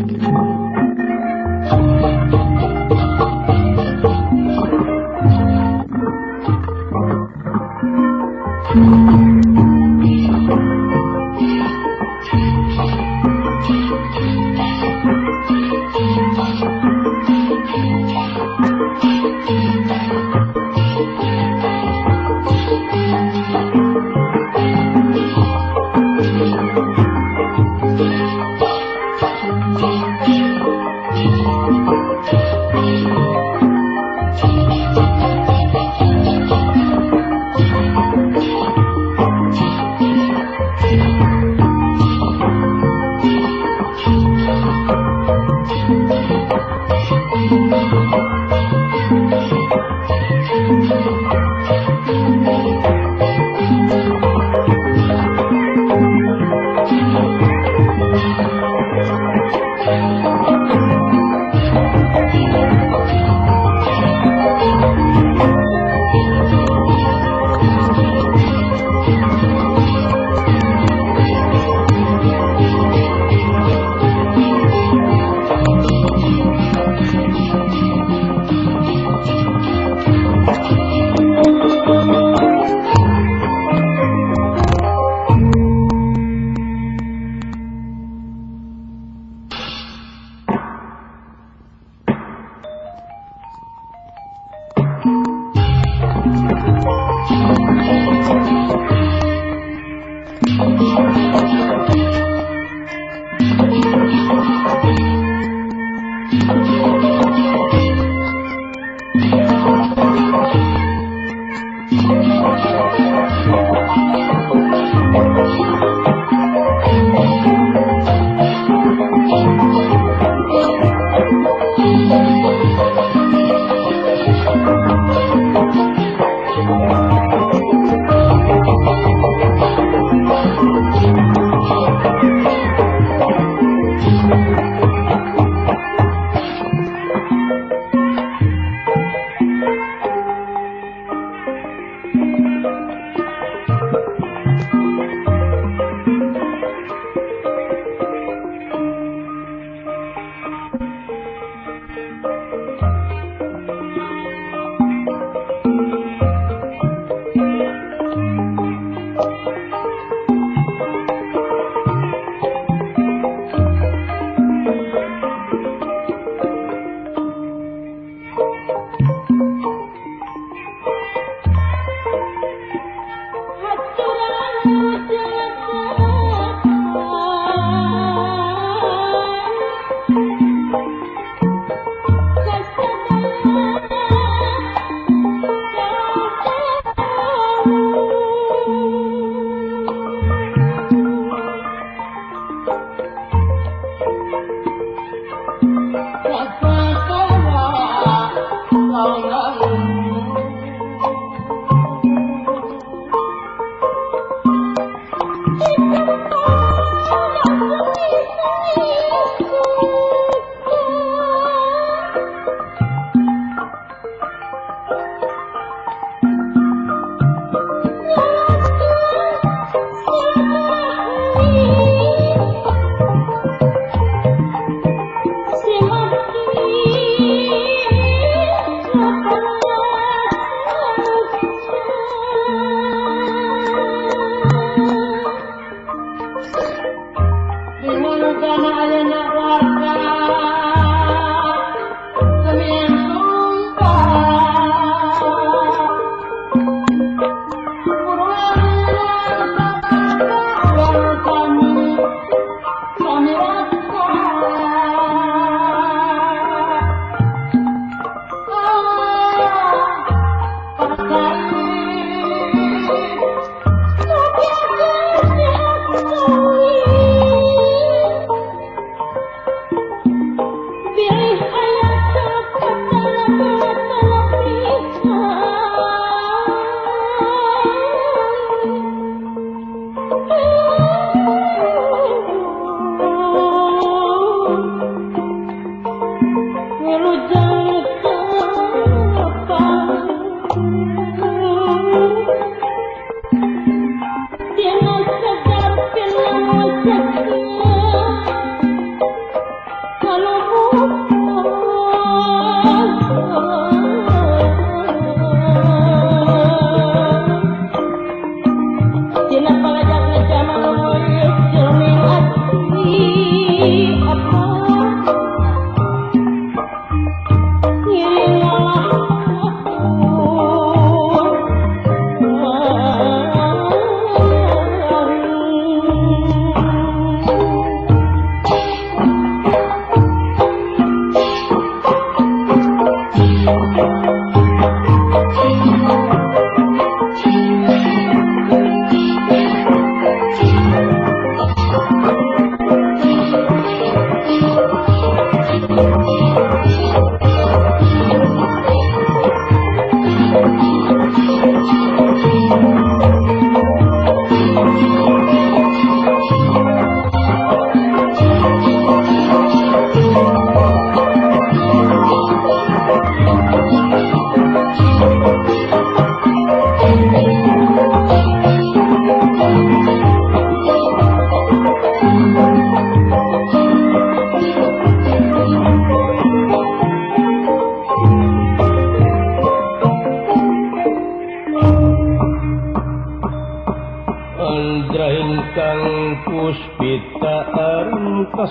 Thank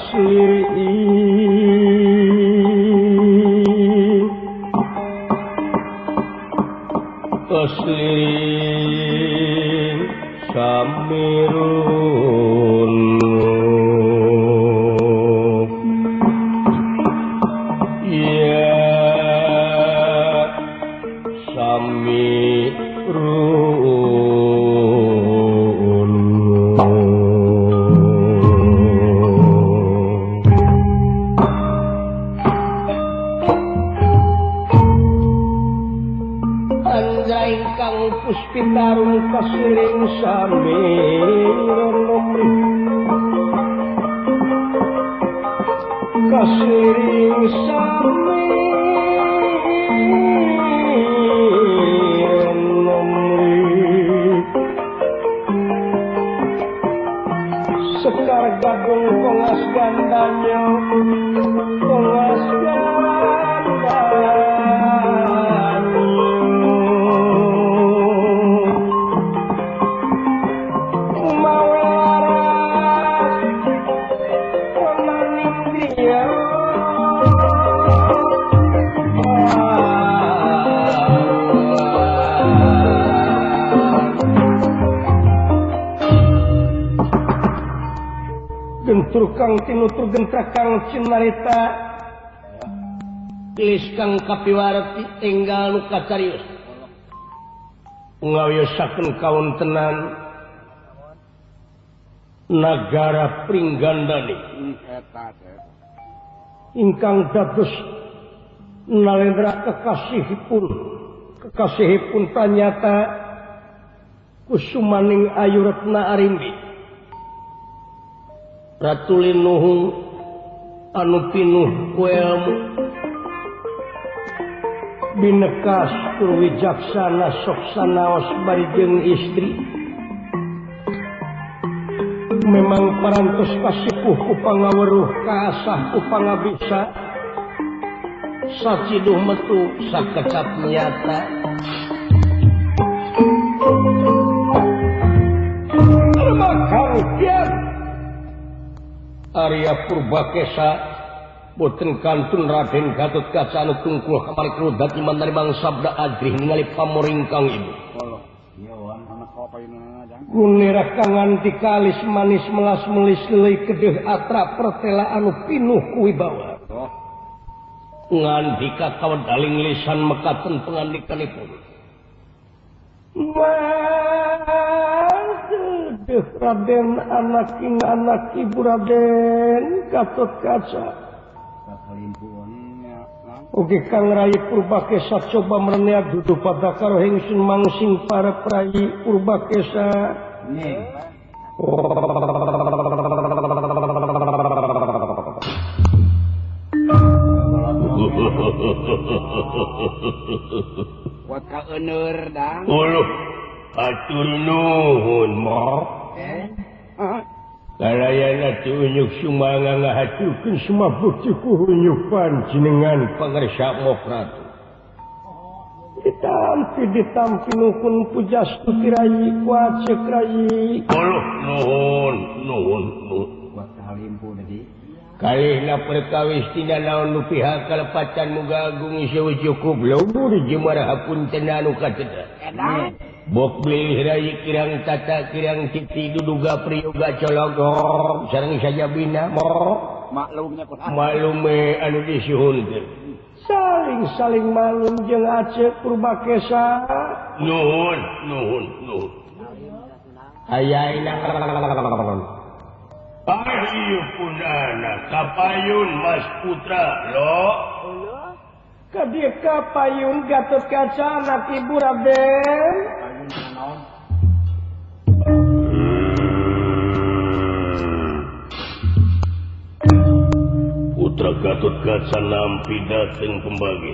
kasliring kasliring samirun ya samirun. Puspitarung kasiring samirun kasiring samirun sekar gadung kongas gandanya kongas gandanya gentur kang tinutur gentrakang cinarita tilis kang kapiwarti enggal nu kacarius ngawiyosakeun kawontenan nagara Pringgandani ingkang dados Nalendra kekasihipun tanyata kusumaning Ayu Retna Arimbi Ratu Linuhung anu pinuh ku elmu binekas tur wijaksana sok sanaos bari jeung istri memang parantos kasipuh ku pangaweruh kaasah ku pangabisa saciduh metu sakecap nyata Arya Purbakesa boten kantun Raden Gatotkaca anu tungkul kamari krudat iman sabda ajrih ningali pamor ingkang ibu. Gunirah kang nganti kalis manis melas melis leuy kedeh atra pertela anu pinuh kuwibawa. Ngandika kawedaling lisan mekaten pangandikanipun. Deh Raden anak ing anak ibu Raden Gatotkaca. Oke Kang Rai Purbakesa coba merenea duduh pada karo ingsun mangsing para prai Purbakesa. Wat kaeuneur dang. Uluh, atur nuhun mah. Kalayana tunyuk sumanga ngahatukeun semua bukti ku hunyuk panjenengan pangersa Pratu. Ditampi nuhun pujastuti rai kuacek rai. Uluh nuhun nuhun nuhun. Kuat kalimpu deui. Kalihna perkawis tina naon nu pihak kalepatan muga agung iseu cukup lembur jemara hapunten anu kateda. Bok bilih rai kirang tata kirang titi duduga priyoga cologor sareng sajabina maklumnya maklume anu disuhunkeun. Saling-saling malum jeung Aceh Purbakesa. Nuhun nuhun nuhun. Aya inang Ayo punana kapayun Mas Putra lo. Kadieu kapayun Gatotkaca anak ibu Raden. Putra Gatotkaca nampi dateng pembagi.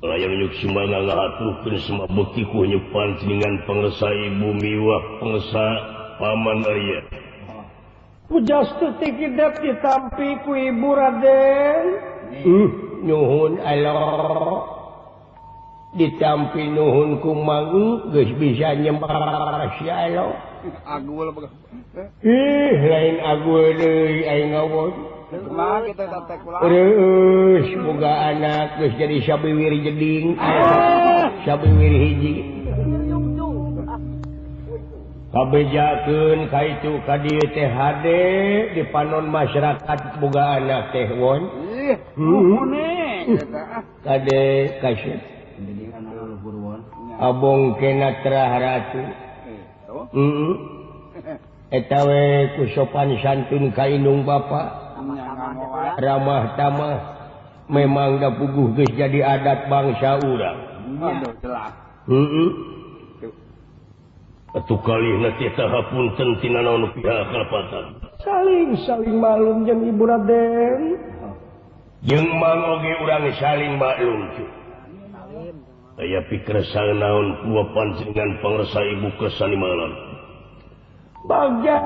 Layang nyuk sumanga ngahaturkeun semua bukti ku nyuk panjenengan pangesa ibu miwah pangesa paman Arya. Pujastuti kidep ditampi ku ibu Raden. Nuhun alor. Ditampi nuhun ku mangu geus bisa nyembah si alor. Agul ih lain agul deui aing ngawon. Kumaha kitu teh kula? Reus boga anak geus jadi sabiwir jeding. Sabiwir hiji. Kabejakeun ka itu ka dieu teh hade di panon masyarakat boga anak teh won. Ih, mune kade kasih. Abong kena terah ratu. Heeh. Eta we ku sopan santun ka indung bapa. Ramah tamah memang da puguh geus jadi adat bangsa urang. Heeh. Atuh kalihna teh hapunten tina naon pihak kalepatan. Saling-saling maklum jeung Ibu Raden. Jeung mang oge urang saling maklum cu. Aya pikersa naon kuwa panjenengan pangersa ibu kersani malam. Bagja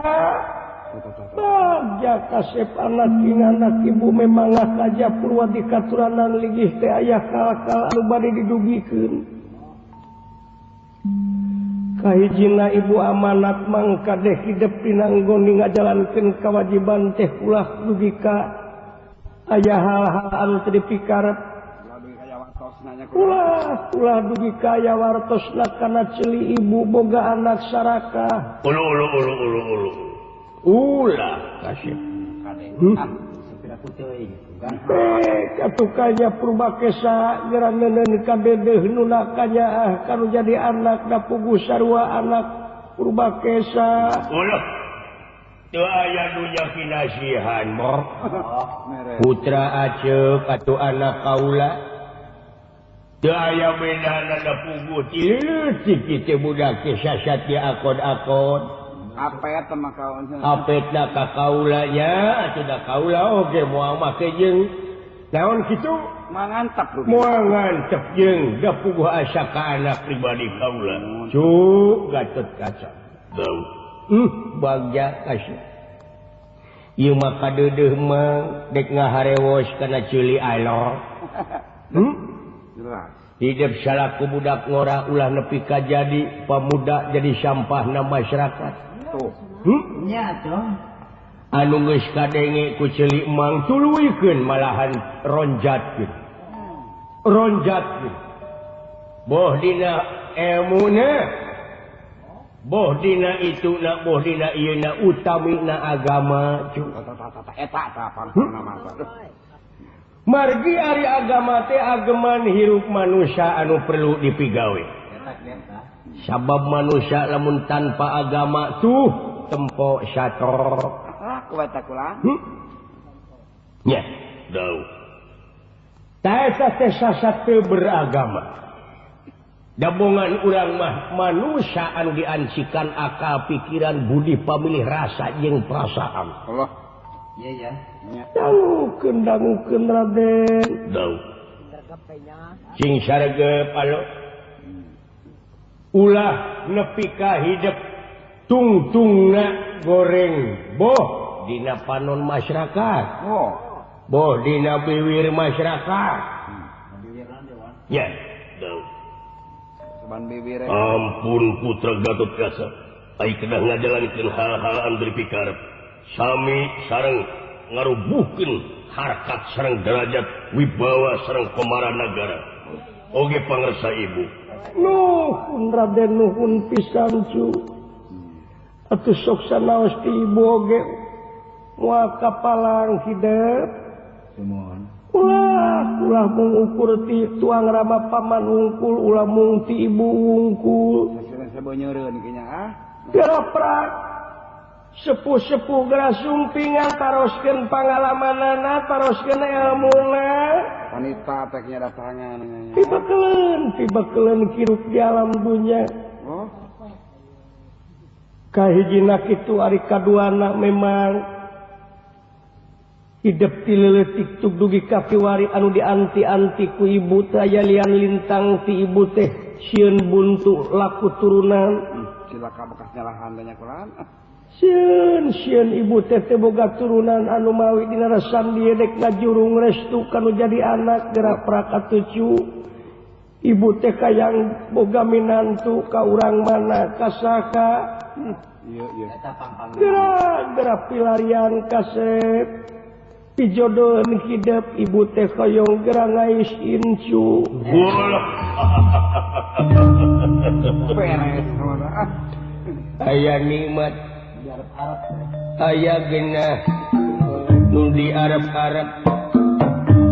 bagja kasep anak anak ibu memang kaja purwa di katuranan ligih teh aya kal-kal anu bade didugikeun. Kahijina ibu amanat mangkadeh hidep dina nggon ngajalankeun kawajiban teh ulah dugi ka aya hal-hal anu teu dipikarep. Ulah ulah dugi ka aya wartosna kana ceuli ibu boga anak sarakah. Ulu ulu ulu ulu ulu. Ulah kasih. Katukanya Purbakesa geura neuneun ka dedeuh nu nakanyaah kanu jadi anak da puguh sarua anak Purbakesa. Ulah teu aya nu nyakinasihan mor. Putra aceuk atuh anak kaula. Teu aya bedana da puguh leutik teh budak teh sasat di akon-akon. Apet mah kaon. Apet da ka kaula nya atuh da kaula oge moal make jeung naon kitu mangantep moal ngantep jeung da puguh asa ka anak pribadi kaula. Cu Gatot Kaca. Bagja kasih. Ieu mah kadeudeuh mah dek ngaharewos kana ceuli alor. Jelas. Hidup salaku budak ngora ulah nepi ka jadi pamuda jadi sampahna masyarakat. Tuh. Nya tuh. Anu geus kadenge ku ceuli emang tuluikeun malahan ronjatkeun. Ronjatkeun. Boh dina elmuna, boh dina ituna, boh dina ieuna utamina agama cu. Eta tah pangna mah. Margi ari agama teh ageman hirup manusia anu perlu dipigawe. Sabab manusia lamun tanpa agama tuh tempo sator. Nya, dau. Ta eta teh sasat teu beragama. Dabongan urang mah manusia anu diancikan akal pikiran budi pamilih rasa jeung perasaan. Allah. Iya ya. Dangukeun dangukeun Raden. Dau. Cing saregep alo. Ulah nepi ka hidep tungtungna goreng boh dina panon masyarakat. Oh. Boh dina biwir masyarakat. Ya, dau. Ampun putra Gatot Kaca. Ai kedah ngajalankeun hal-hal anu dipikarep. Sami sareng ngarubuhkeun harkat sareng derajat wibawa sareng komara nagara. Oge pangersa ibu. Nuhun Raden nuhun pisan cu. Atuh sok sanaos ti ibu oge moal kapalang hidep. Ulah ulah mung ukur ti tuang rama paman wungkul ulah mung ti ibu wungkul. Geroprak sepuh-sepuh geura sumpingan taroskeun pangalamanana taroskeun elmuna. Wanita teh nya datangan. Pibekeleun hirup di alam dunya. Oh. Kahijina kitu ari kaduana memang hidep ti leutik tug dugi ka piwari anu dianti-anti ku ibu teh aya lian lintang ti ibu teh sieun buntu laku turunan. Cilaka bekas nyalahan teh nya kulan. Sieun sieun ibu teh teu boga turunan anu mawi dina resan dieu dek ngajurung restu kanu jadi anak gerak prak atucu. Ibu teh kayang boga minantu ka urang mana ka saka. Gerak-gerak pilarian kasep pijodoh hidep ibu teh hoyong geura ngais incu. Aya nikmat aya genah nu diarep-arep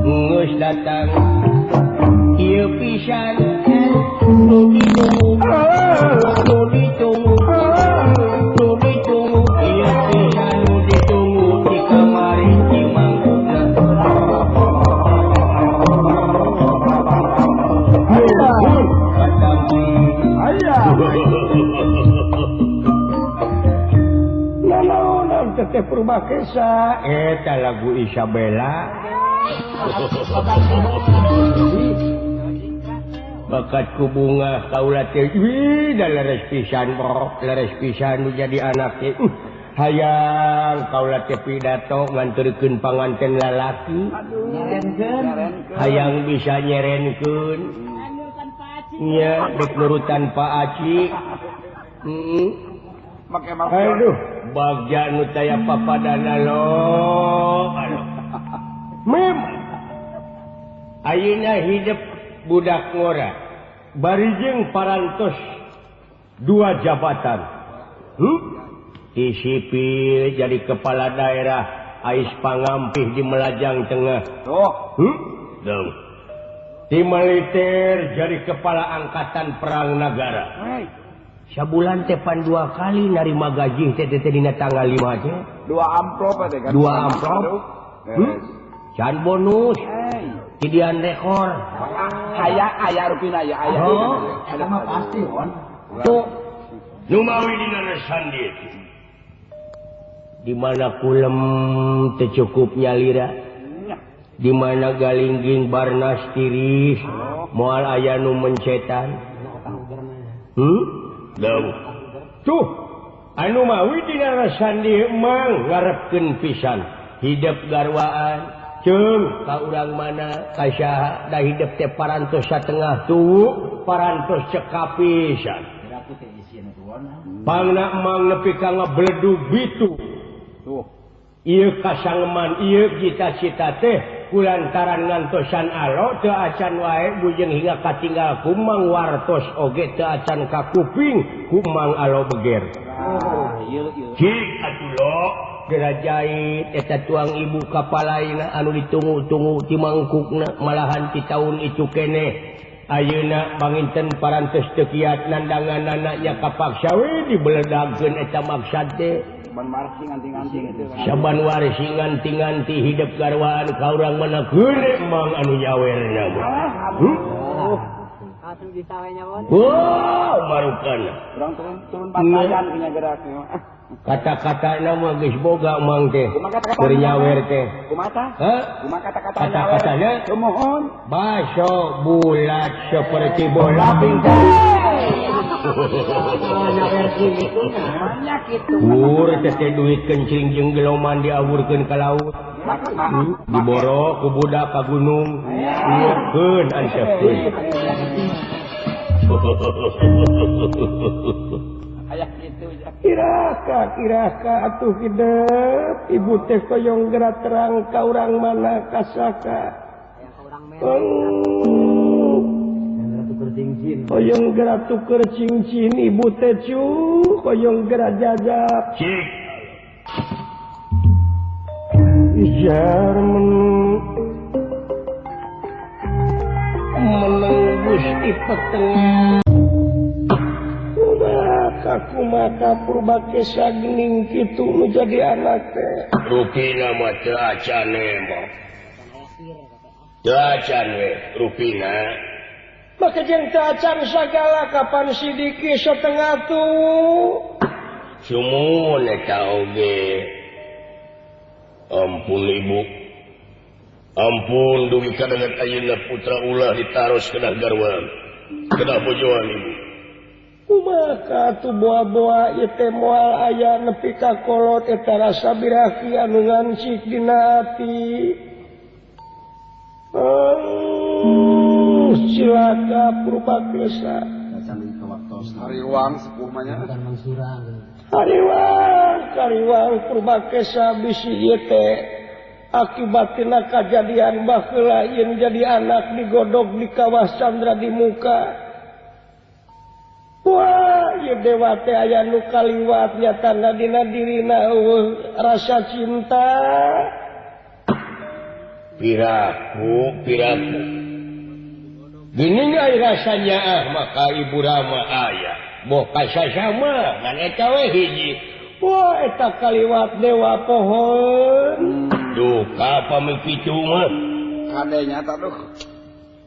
geus datang ieu pisan nu ditunggu nu ditunggu nu ditunggu ieu pisan nu ditunggu di kamari di mangkukna. Nanaonan teteh Purbakesa eta lagu Isabella. Bakat ku bunga kaula teh wih da leres pisan leres pisan nu jadi anak teh hayang kaula teh pidato nganterkeun panganten lalaki hayang bisa nyerenkeun nya dek nurutan Pak Aci. Aduh bagja nu taya papadana lo mem ayeuna hidup budak ngora barijeng parantos dua jabatan. Di sipil jadi kepala daerah ais pangampih di Melajang Tengah. Di militer jadi kepala angkatan perang negara. Sabulan teh pan dua kali narima gaji teh teh dina tanggal 5 teh. Dua amplop teh kan. Dua amplop. Can bonus. Jidian rekor. Aya aya rupina aya aya. Oh, eta mah pasti on. Tuh. Nu mawi dina sandi. Di mana kulem teu cukup nyalira. Di mana galingging barnas tiris, moal aya nu mencetan. Tuh anu mawi dina sandi emang ngarepkeun pisan hidup garwaan ceung ka urang mana ka saha da hidup teh parantos satengah tuwu parantos cekap pisan pangna emang nepi ka ngabledug bitu. Tuh ieu kasangeman ieu cita-cita teh kulantaran ngantosan alo teu acan wae bujeng hingga katinggal kumang wartos oge teu acan ka kuping kumang alo beger. Cik atuh lo geura jait eta tuang ibu kapalaina anu ditunggu-tunggu ti mangkukna malahan ti taun itu keneh ayeuna panginten parantos teu kiat nandanganana nya kapaksa we dibeledagkeun eta maksad teh. Saban warsi nganti-nganti hidup garwaan ka urang mana geureuk mang anu nyawerna mah. Wow, marukana. Urang turun batayan punya gerak. Kata-katana mah geus boga mang teh. Keur nyawer teh. Kumaha? Hah? Kumaha kata-katana? Kata-katana? Kumohon. Baso bulat seperti bola pingpong. Wur teh duit kencing jeung geloman diawurkeun ka laut. Diboro ku budak ka gunung. Ieukeun ansepkeun. Iraka iraka atuh hidup ibu teh koyong geura terang ka urang mana kasaka. Koyong geura tuker cincin ibu teh cu koyong geura jajab. Cik. Ijar menembus di petengah. Aku maka Purbakesa gening kitu nu jadi anak teh. Rupina mah teu acan we. Teu acan we rupina. Maka jeung teu acan sagala kapan sidiki setengah tuh. Sumun eta oge. Ampun ibu. Ampun dugi kadangan ayeuna putra ulah ditaros kedah garwan. Kedah bojoan ibu. Kumaha atuh boa-boa ieu teh moal aya nepi ka kolot eta rasa birahi anu ngancik dina ati. Cilaka Purbakesa. Hariwang sepuh mah nya. Hariwang, kariwang Purbakesa bisi ieu teh akibatina kajadian baheula yen jadi anak digodog di kawah Candra di muka. Wah, ieu dewa teh aya nu kaliwat nyatana dina dirina eueuh rasa cinta. Piraku, piraku. Gini ai rasanya ah maka Ibu Rama aya. Boh kasasama ngan eta we hiji. Wah, eta kaliwat dewa pohon. Duka pami kitu mah. Kade nya ta duh.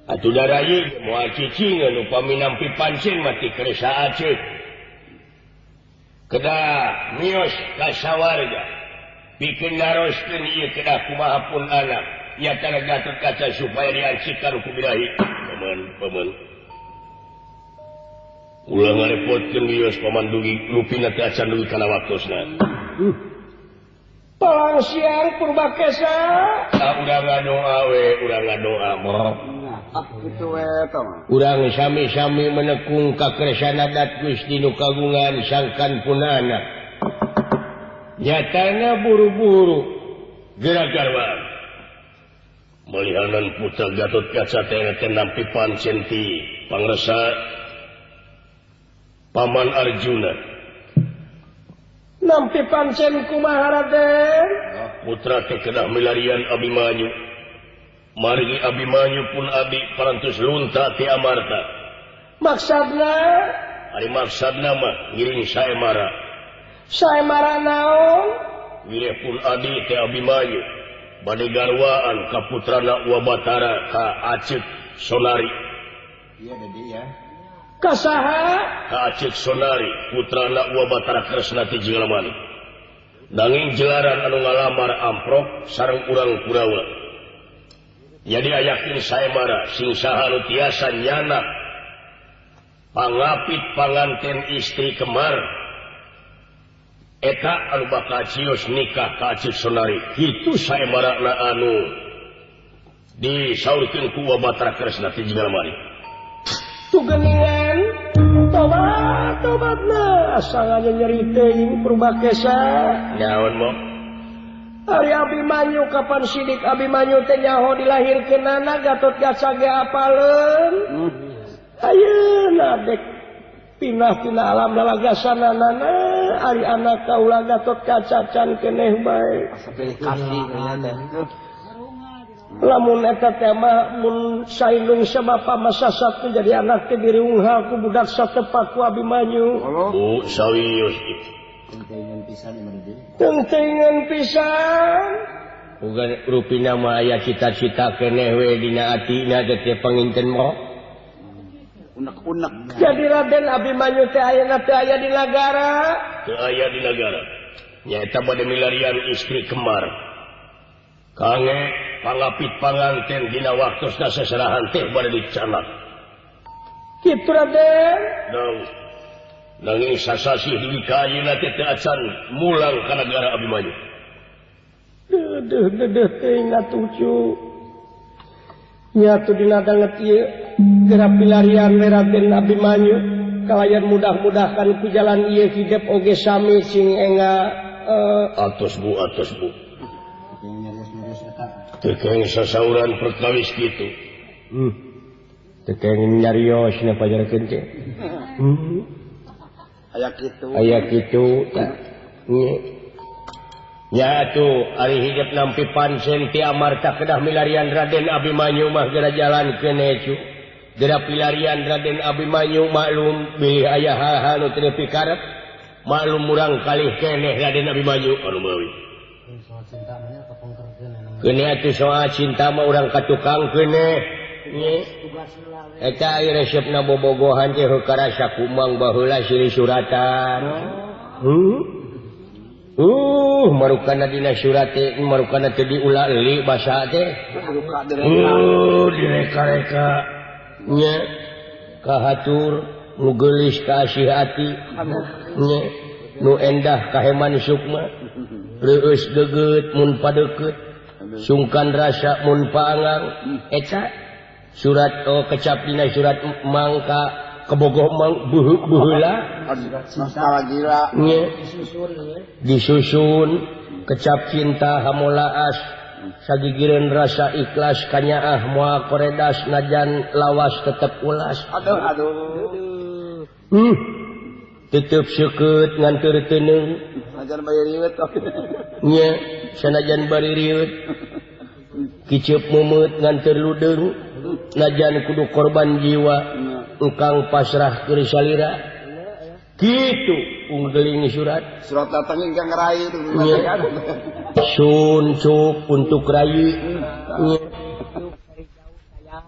Atuh darayi moal cicing anu pami nampi pancen mati keresa aceuk. Kedah mios ka sawarga. Pikeun naroskeun ieu kedah kumaha pun anak. Nyatana Gatot Kaca supaya diancikan ku birahi. Paman, paman. Ulah ngarepotkeun mios paman dugi rupina teh acan dugi kana waktosna. Palang siang Purbakesa. Ah urang ngadoa we, urang ngadoa mah. Ah kitu we eta mah. Urang sami-sami menekung ka kersana dat Gusti nu kagungan sangkan punana. Nyatana buru-buru geura garwa. Melihanan putra Gatot Kaca teh nampi pancen ti pangresa Paman Arjuna. Nampi pancen kumaha Raden? Putra teh kedah milarian Abimanyu. Margi Abimanyu pun abi parantos lunta ti Amarta. Maksudna? Ari maksudna mah ngiring Saemara. Saemara naon? Wireh pun abi teh Abimanyu bade garwaan ka putrana Wabatara ka Aceuk Sonari. Iya dedi ya. Ka saha? Ka Aceuk Sonari putrana Wabatara Kresna ti Jinglamani. Nanging jelaran anu ngalamar amprok sareng urang Kurawa. Jadi ayakin Saemara sing saha nu tiasa nyanak pangapit panganten istri kemar eta anu bakal cios nikah ka Aceuk Sonari. Kitu Saemara na anu disaurkeun ku Wabatara Kresna ti Jinglamani. Tu geuningan tobat tobatna asa nyeri teuing Purbakesa. Naon mo? Ari Abimanyu kapan sidik Abimanyu teh nyaho dilahirkeunana Gatot Kaca ge apaleun. Ayeuna dek pindah tina alam lalagasanana ari anak kaula Gatot Kaca can keneh bae. Kasih teh. Lamun eta teh mah mun saindung sabapa masasat jadi anak teh diriunghal ku budak satepak ku Abimanyu. Bu sawios teuingan pisan. Uga rupina mah aya cita-cita keneh we dina atina teh panginten mah. Unek-unek. Jadi Raden Abimanyu teh ayeuna teh aya di nagara. Teu aya di nagara. Nyaeta bade milarian istri kembar. Kange pangapit panganten dina waktosna seserahan teh bade dicanak. Kitu Raden. Nang nanging sasasih dugi ka ayeuna teh teu acan mulang ka nagara Abimanyu. Dedeh dedeh teuing atuh cu. Nya atuh dina danget ieu geura pilarian we Raden Abimanyu kalayan mudah-mudahkan ku jalan ieu hidep oge sami sing enga atos bu atos bu. Teu kenging sasauran perkawis kitu. Teu kenging nyarios na pajarkeun teh. Aya kitu. Aya kitu tah. Nya atuh ari hidep nampi pancen ti Amarta kedah milarian Raden Abimanyu mah geura jalan keneh cu. Geura pilarian Raden Abimanyu maklum bilih aya hal-hal nu teu dipikarep. Maklum murang kalih keneh Raden Abimanyu anu meuli. Keuneh atuh soal cinta mah urang ka tukang keuneh. Eta ieu resepna bobogohan teh heuh karasa kumang baheula silih suratan. Marukana dina surat teh marukana teh diula-uli basa teh. Direka-reka nya kahatur nu geulis ka asih ati nya nu endah kaheman sukma reueus deugeut mun padeukeut sungkan rasa mun paangang eta surat oh kecap dina surat mangka kabogoh mang beuheula nostalgia disusun kecap cinta hamolaas sagigireun rasa ikhlas kanyaah moal koredas najan lawas tetep ulas aduh aduh tetep seukeut ngan teu teuneung sanajan bari riwet nya sanajan bari riwet kiceup meumeut ngan teu ludeung najan kudu korban jiwa engkang pasrah keur salira kitu unggeling surat surat datang ingkang rai sun cup untuk rai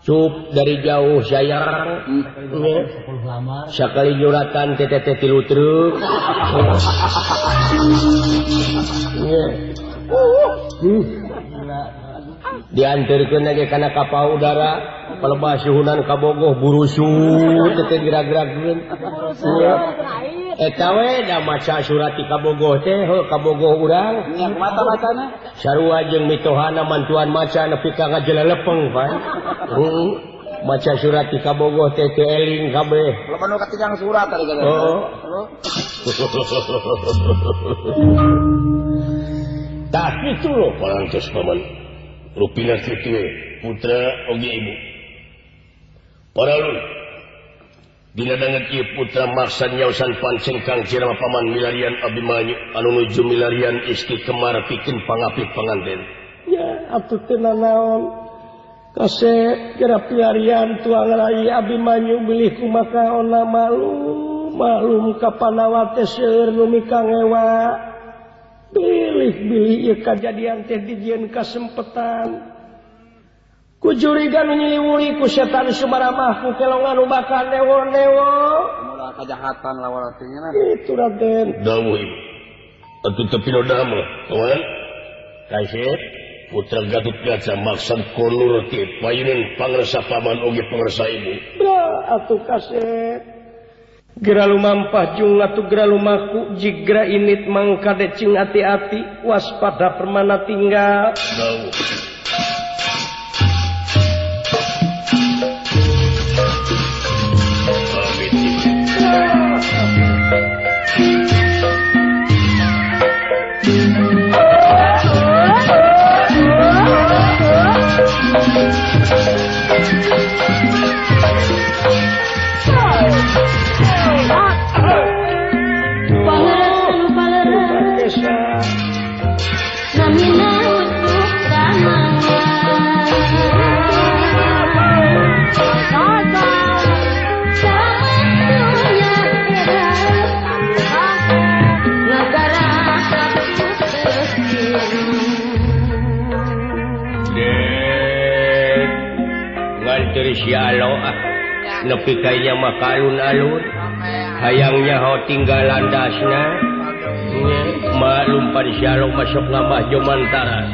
cup dari jauh sayang sakali juratan tete tilu truk diantarkeun ge kana kapal udara palebah suhunan kabogoh burusut teh gerak-gerakeun eta we da maca surat ti kabogoh teh heuh kabogoh urang nya kumaha macana sarua jeung mitohana mantuan maca nepi ka ngajelelepeng pan maca surat ti kabogoh teh teu eling kabeh loba nu katingang surat tadi kan heeh tah kitu lho parantos paman rupina kitu putra oge ibu paralun dina danget ieu putra maksa nyausan pancen kang cirama paman milarian Abimanyu anu nuju milarian isti kemar pikeun pangapit panganten ya atuh teu nanaon kasep geura pilarian tuang rai Abimanyu bilih kumaha ona maklum maklum ka panawa teh seueur nu mikangewa bilih-bilih ieu kajadian teh dijieun kasempetan ku juriga nu nyiliwuri ku setan sumaramah ku kelongan nu bakal newo-newo mula kajahatan lawan tingina kitu Raden dawuh ibu atuh teu pinoda mah kawan kasep putra Gatotkaca maksad konur ti payuneun pangersa paman oge pangersa ibu bra atuh kasep Gera lumampah jung atuh gera lumaku jigra init mangkade cing ati-ati waspada permana tinggal. Nepi kayaknya mah alun-alun hayangnya ho tinggal landasna maklum pan syalo masuk ngamah jomantara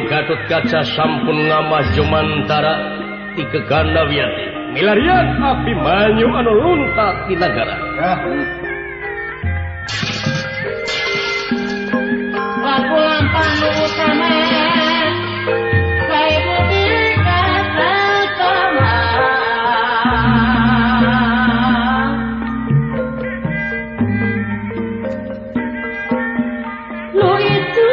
Gatotkaca sampun ngamah jumantara ti Geganawiati milarian Abimanyu anu lunta di nagara. Laku lampah nu utama saebu kasatama nu itu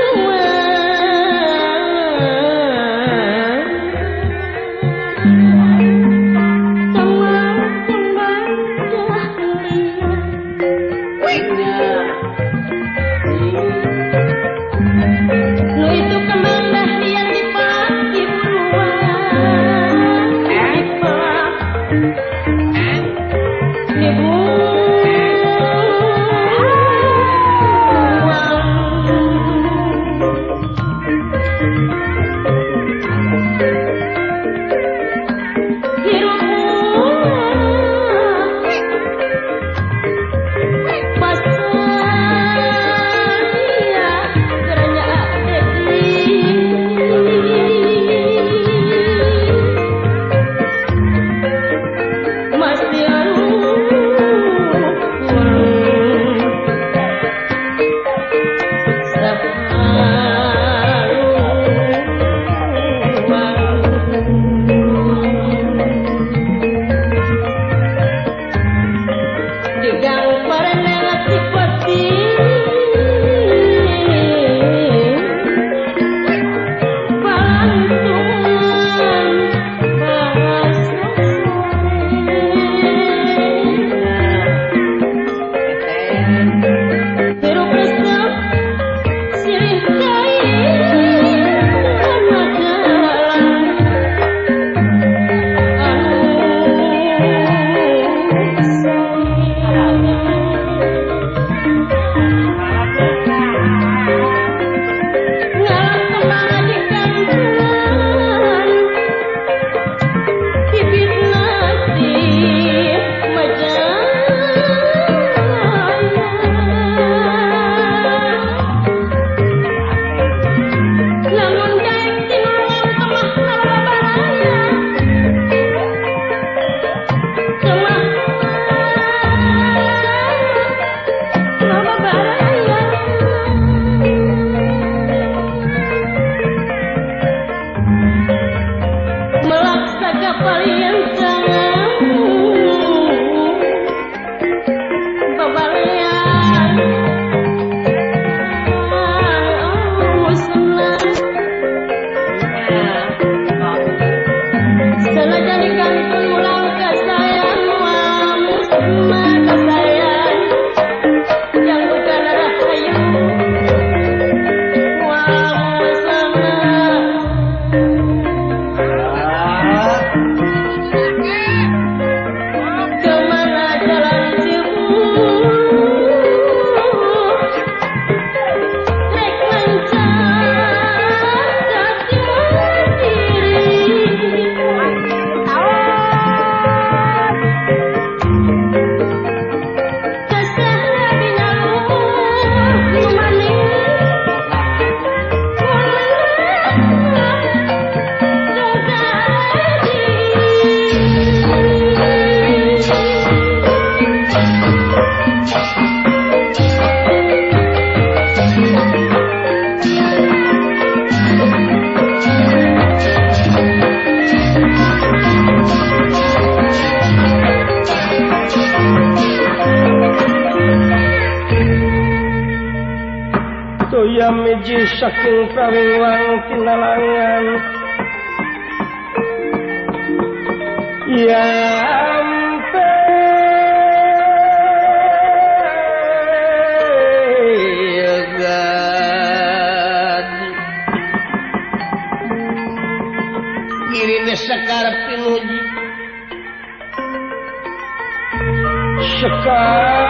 Saking prawewang tinalangan yampegan girine sekar pinuji sekar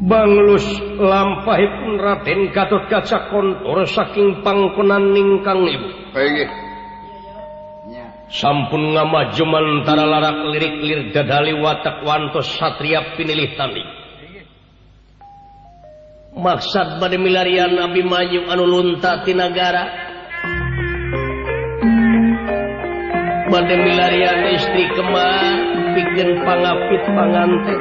Banglus lampahipun Raden Gatotkaca kontor saking pangkonan ningkang ibu. Sampun ngamaju mantara larak lirik lir dadali watak wantos satria pinilih tanding. Maksad bade milarian Abimanyu anu lunta ti nagara. Bade milarian istri Kemar pikeun pangapit panganten.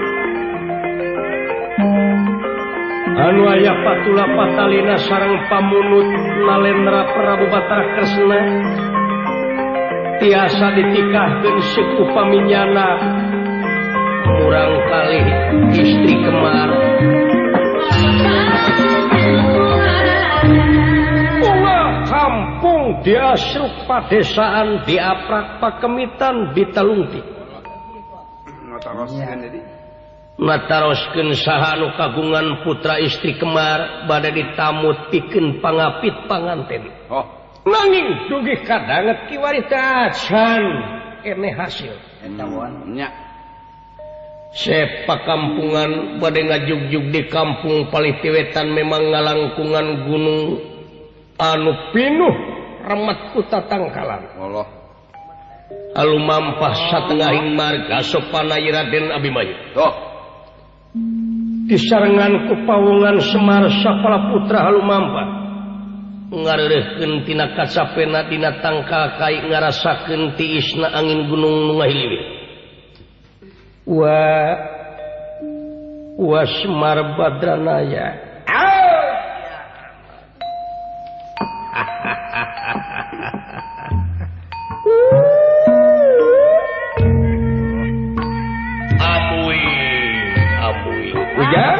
Anu aya patula patalina sareng pamunut Nalendra Prabu Batara Kresna tiasa ditikahkeun seuk upaminyana murang kalih istri Kemar. Bunga kampung diasruk padesaan diaprak pakemitan ditalungti. Nataroskeun saha anu kagungan putra istri Kemar bade ditamut pikeun pangapit panganten. Oh. Nanging dugi kadanget kiwari tacan keneh hasil. Eta nya. Sepa kampungan bade ngajugjug di kampung palih tiwetan memang ngalangkungan gunung anu pinuh remet ku tatangkalan. Allah. Alumampah satengahing marga sopana Raden Abimanyu. Oh. Disarengan ku pawongan Semar sapala putra halumampah ngareureurkeun tina kacapena dina tangkal kai ngarasakeun tiisna angin gunung nu ngahiliwir. Wa wa Semar Badranaya. Abui, abui. Ujar?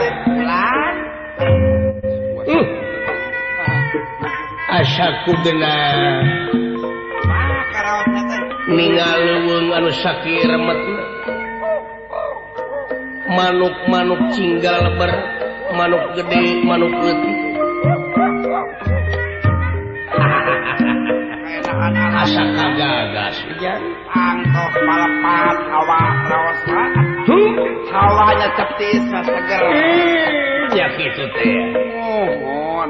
Asa ku beunang. Ningal leuweung anu sakieu remetna. Manuk-manuk cinggal leber, manuk gede, manuk leutik. Asa kagagas ujar. Angtok malepat hawa raosna. Hawanya ceptis seger. Ya kitu teh. Mohon.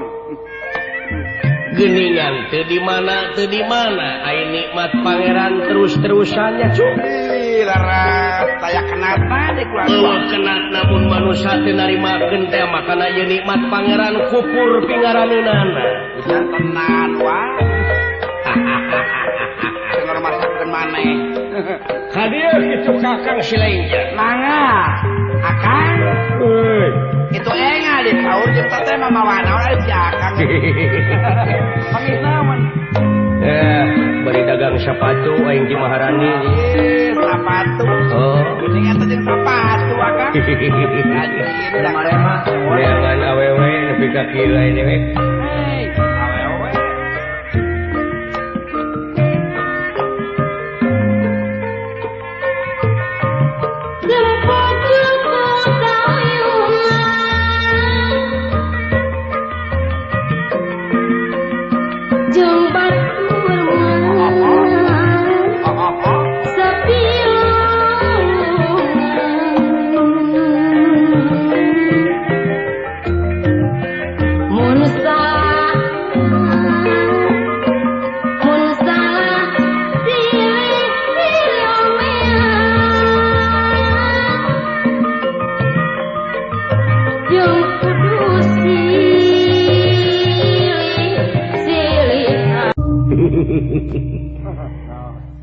Geningan teu di mana teu di mana ai nikmat pangeran terus-terusannya cuk. Ih laras taya kenatna di kula. Eueuh kenatna mun manusa teu narimakeun teh makana ieu nikmat pangeran kupur pingaraneunana. Ujar tenan wae. Cenah masakeun maneh. Ka dieu kitu Kakang Silainja. Mangga. Akang. Euy, Itu enga di sahur jeung teh mah mawa naon ari si Akang. Panggih naon? Bari dagang sepatu aing di Maharani. Sepatu. Oh, geuning eta jeung sepatu Akang. Neangan awewe nepi ka kieu lain we. Hei, awewe.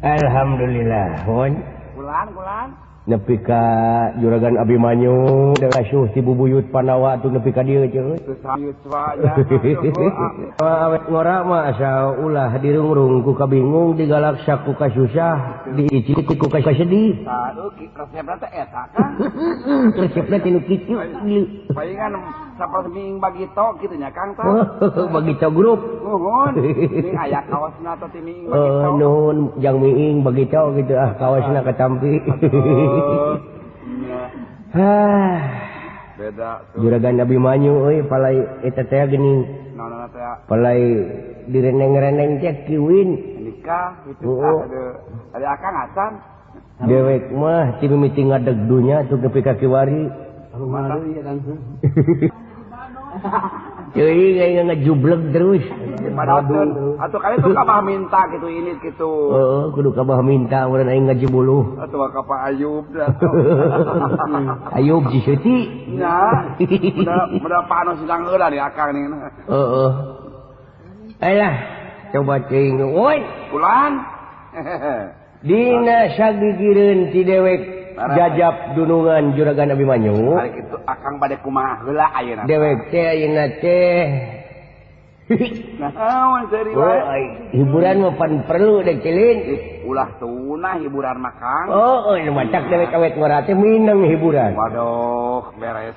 Alhamdulillah hon. Kulan-kulan nepi ka Juragan Abimanyu asuh ti bubuyut Pandawa tuh nepi ka dieu ceuh. Awet ngora mah asa ulah dirungrung ku kabingung digalaksa ku kasusah diicik ku kasedih. Aduh resepna teh eta kan. Resepna teh nu kitu. Palingan sapertos miing bagito kitu nya Kang tah. Bagito grup. Nuhun. Ming aya kaosna teh ti miing bagito. Nuhun jang miing bagito kitu ah kaosna katampi. Hah. Beda tuh. Juragan Abimanyu euy palai eta teh geuning. Naon teh? Palai direneng-reneng teh kiwin. Nikah kitu tah aduh. Ada Akang acan. Dewek mah ti mimiti ngadeg dunya tuh nepi ka kiwari. Kumaha deui ya Kang. Ceuing aing ngejubleg terus. Atuh kali tuh kabah minta gitu ini gitu. Heeh, kudu kabah minta urang aing ngaji buluh. Atuh ka Pak Ayub dah. Ayub si Seuti. Nya. Udah Pak anu sidang heula di Akang nih. Heeh. Alah, coba ceuing woi. Kulan. Dina sagigireun ti dewek jajab dunungan Juragan Abimanyu. Ari kitu Akang bade kumaha heula ayeuna. Dewek teh ayeuna teh. Naon seuri wae. Hiburan mah pan perlu dek cilin. Ulah tunah hiburan mah Kang. Oh, nu matak dewek awet ngora teh mineng hiburan. Waduh, beres.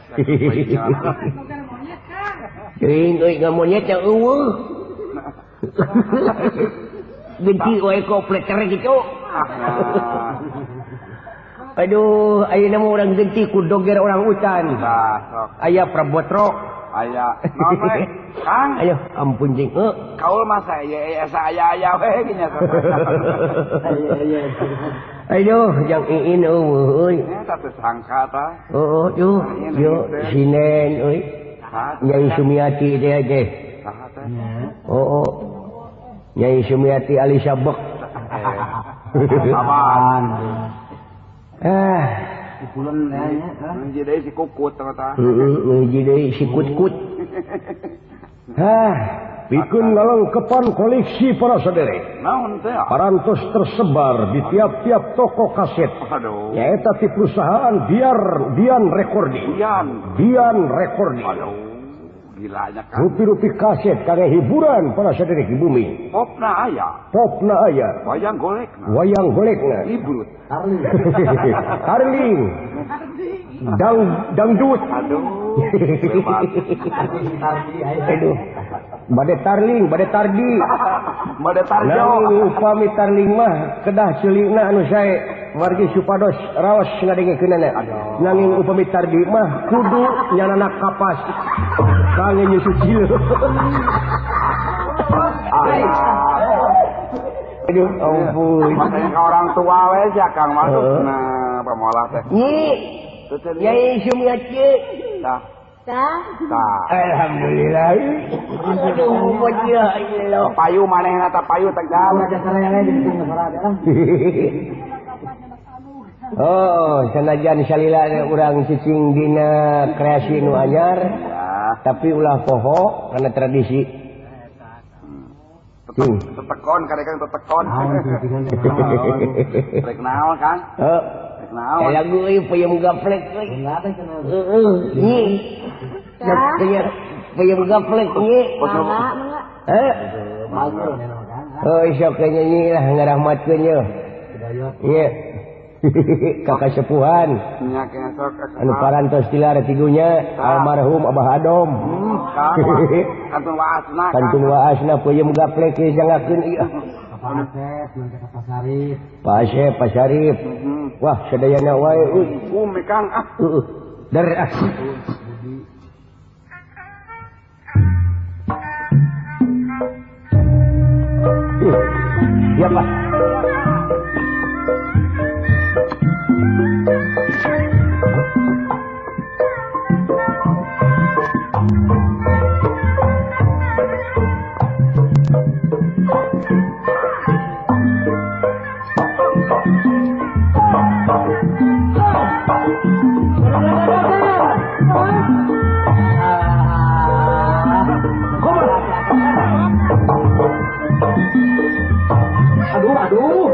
Ceuing euy ngamonyet teh eueuh. Benci wae kopleter gitu. Aduh, ayeuna mah urang genti ku doger orang hutan. Tah, sok. Aya Prabotro. Aya. Naon we? Kang. Ayo, ampun jeung heuh. Kaul mah saya asa aya-aya we nya. Aduh, jang iin eueuh euy. Nya teh sangka tah. Heeh, yuh, yo sinen euy. Nyai Sumiati teh teh. Saha teh? Oh, Nyai Sumiati Alisa Bek. Apaan? Ah, pulang nya. Hiji deui si kukut tah. Heeh, hiji deui si kut-kut. Hah, pikeun ngalengkepan koleksi para saderek. Naon teh? Parantos tersebar di tiap-tiap toko kaset. Aduh. Nyaeta ti perusahaan Dian Recording. Dian Recording. Aduh. Gilanya kan. Rupi-rupi kaset kangge hiburan para saderek di bumi. Popna aya. Popna aya. Wayang golekna. Wayang golekna. Ibrut. Harling. Dangdut. Aduh. Aduh. Bade tarling, bade tardi. Bade tarjo. Nanging upami tarling mah kedah ceulina anu sae wargi supados raos ngadengekeunana. Nanging upami tardi mah kudu nyanana kapas. Kangge nyusu cieu. Aduh, ampun. Makanya ka orang tua we sia Kang masuk nah pamolah teh. Nyi. Nyai Sumiati. Tah. Tah. Alhamdulillah. Aduh, bocah Allah. Payu manehna tah payu teh jauh. Oh, sanajan salila urang cicing dina kreasi nu anyar, tapi ulah poho karena tradisi. Tetekon kadang tetekon. Rek naon Kang? Heeh. Rek Lagu euy peuyeum gaplek euy. Heeh. Nyi. Peuyeum gaplek nyi. Mangga. Heh. Oh sok nyanyi lah ngarahmatkeun ye. Ieu. Kakak sepuhan. Anu parantos tilar tigunya almarhum Abah Adom. Kantun waasna. Kantun waasna peuyeum gaplek ieu jangakeun ieu. Pak Asep, Pak Asep, Pak Syarif. Wah, sadayana wae euy. Umi Kang ah. Heeh. Der ah. Ya, Pak. Aduh, aduh.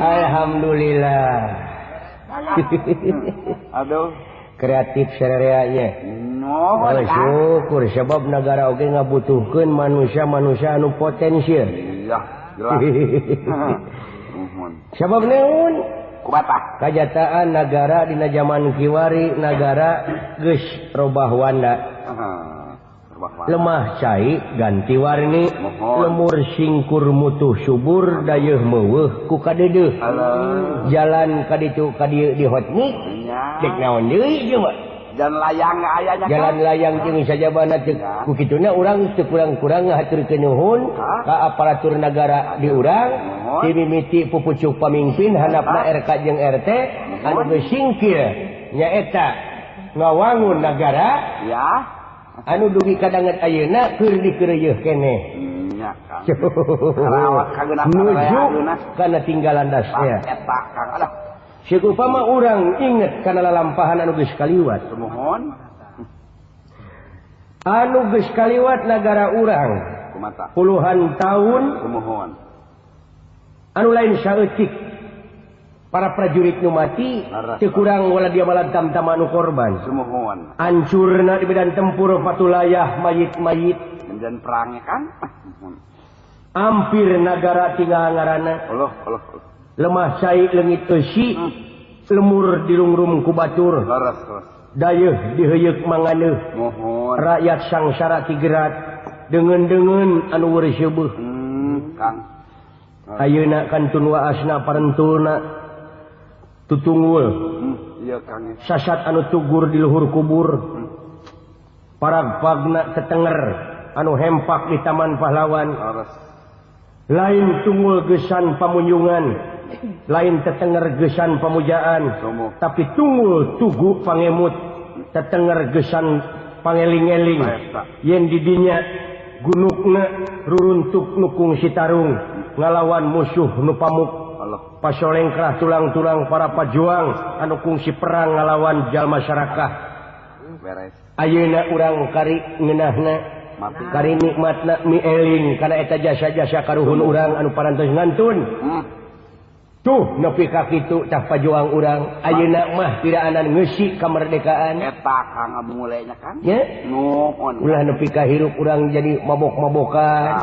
Alhamdulillah. Aduh, kreatif sarereanya. No, syukur sebab negara oge ngabutuhkeun manusia-manusia anu potensial. Iya, jelas. Sebab naon? Kumaha? Kajataan negara dina zaman kiwari negara geus robah wanda. Lemah cai ganti warni lemur singkur mutuh subur dayeuh meuweuh ku kadeudeuh jalan ka ditu ka dieu di hotnik cek naon deui ieu mah jalan layang aya nya jalan layang jeung sajabana teu ku kituna urang teu kurang-kurang ngahaturkeun nuhun ka aparatur nagara di urang ti mimiti pupucuk pamimpin handapna RK jeung RT anu geus singkir nyaeta ngawangun nagara ya anu dugi kadanget ayeuna keur dikeureuyeih keneh nya Kang nuju kana tinggalan dasnya eta Kang alah Seumpama urang inget kana lalampahan anu geus kaliwat sumuhun anu geus kaliwat nagara urang kumata puluhan tahun sumuhun anu lain saeutik para prajurit nu mati teu kurang wala dia malah tam-tama anu korban sumuhun hancurna di medan tempur patulayah mayit-mayit dan perangnya kan hampir nagara tinggal ngaranna Allah Allah lemah cai leungit eusi lemur dirungrum ku batur dayeuh diheuyeuk manganeuh rakyat sangsara tigerat deungeun-deungeun anu weurseubeuh Kang ayeuna kantun waasna parentulna tutunggul ieu Kang sasat anu tugur di luhur kubur paragpagna tetenger anu hempak di taman pahlawan lain tunggul gesan pamunjungan lain tetenger gesan pamujaan tapi tunggul tugu pangemut tetenger gesan pangeling-eling yen didinya gunukna ruruntuk nukung sitarung ngalawan musuh nu pamuk pasolengkrah tulang-tulang para pajuang anu kungsi perang ngalawan jalma masyarakat ayeuna urang kari ngeunahna kari nikmatna mieling kana eta jasa-jasa karuhun urang anu parantos ngantun tuh nepi ka kitu tah pajuang urang ayeuna mah piraanan ngeusi kamerdekaan eta Kang mulainya kan nya nuhun ulah nepi ka hirup urang jadi mabok-mabokan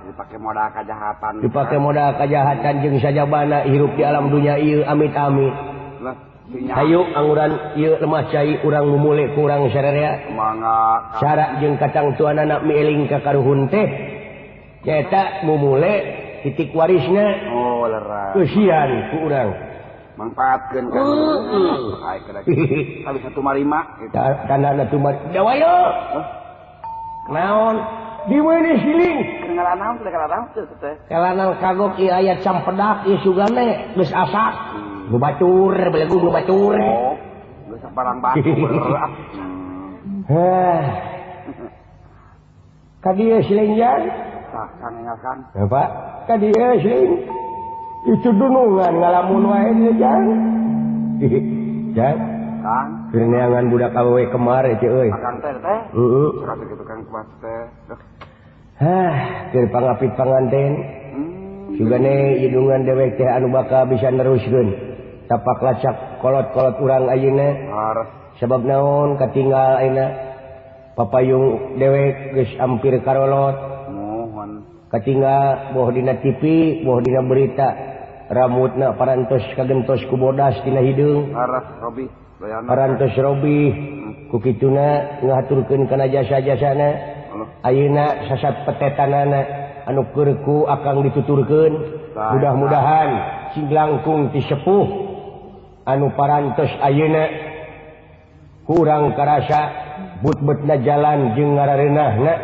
dipake modal kajahatan dipake modal kajahatan jeung sajabana hirup di alam dunya ieu amit-amit hayu angguran ieu lemah cai urang mumule ku urang sararea mangga cara jeung katangtuanana mieling ka karuhun teh nyaeta mumule titik warisna oh leras keusian ku urang mangpaatkeun kan ai kada kali 1 5 gitu tandana tumar dawayo naon di meuni siling ngalanang teh ngalanang teh kalanang kagok ieu aya campedak ieu sugane geus asak nu batur belegu nu batur oh geus barang batur heh ka dieu siling jan tah Kang enggal Kang Bapak ka dieu siling itu dunungan ngalamun wae ieu jan jan Kang keur neangan budak awewe kemar teh euy Kang teh teh heeh sakitu kitu Kang kuat teh hah keur pangapit panganten sugane hidungan dewek teh anu bakal bisa neruskeun tapak lacak kolot-kolot urang ayeuna sebab naon katinggal ayeuna papayung dewek geus hampir karolot mohon katinggal boh dina TV boh dina berita rambutna parantos kagentos ku bodas dina hideung parantos robih ku kituna ngahaturkeun kana jasa-jasana ayeuna sasat petetanana anu keur ku akang dituturkeun mudah-mudahan sing langkung ti sepuh anu parantos ayeuna kurang karasa but-betna jalan jeung ngarareunahna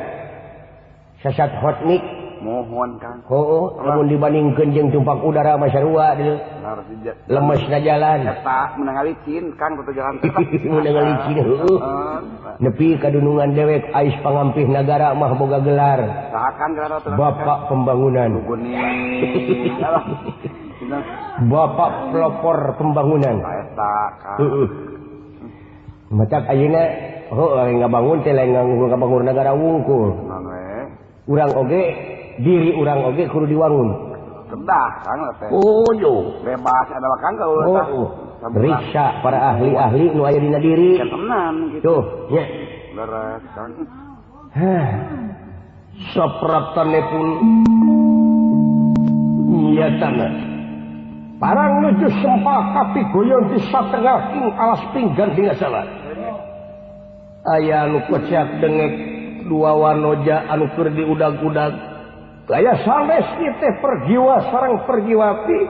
sasat hotnik mohon Kang heuh lamun dibandingkeun jeung tumpak udara mah sarua deui lemesna jalan eta meunang licin Kang teu jalan teh meunang licin heuh nepi ka dunungan dewek ais pangampih nagara mah boga gelar saha Kang gelar teh Bapak pembangunan Bapak pelopor pembangunan eta Kang heuh matak ayeuna heuh lain ngabangun teh lain ngabangun nagara wungkul urang oge diri urang oge kudu diwangun kedah Kang teh oh yo bebas ada Kang oh, riksa para ahli-ahli nu aya dina diri tenan gitu tuh nya leres Kang hah sapraptane pun nyatana parang nuju sempah kapigoyon di satengah ing alas pinggan dina salat aya nu kocak dengek dua wanoja anu keur diudag-udag aya sanes ieu teh pergiwa sareng pergiwati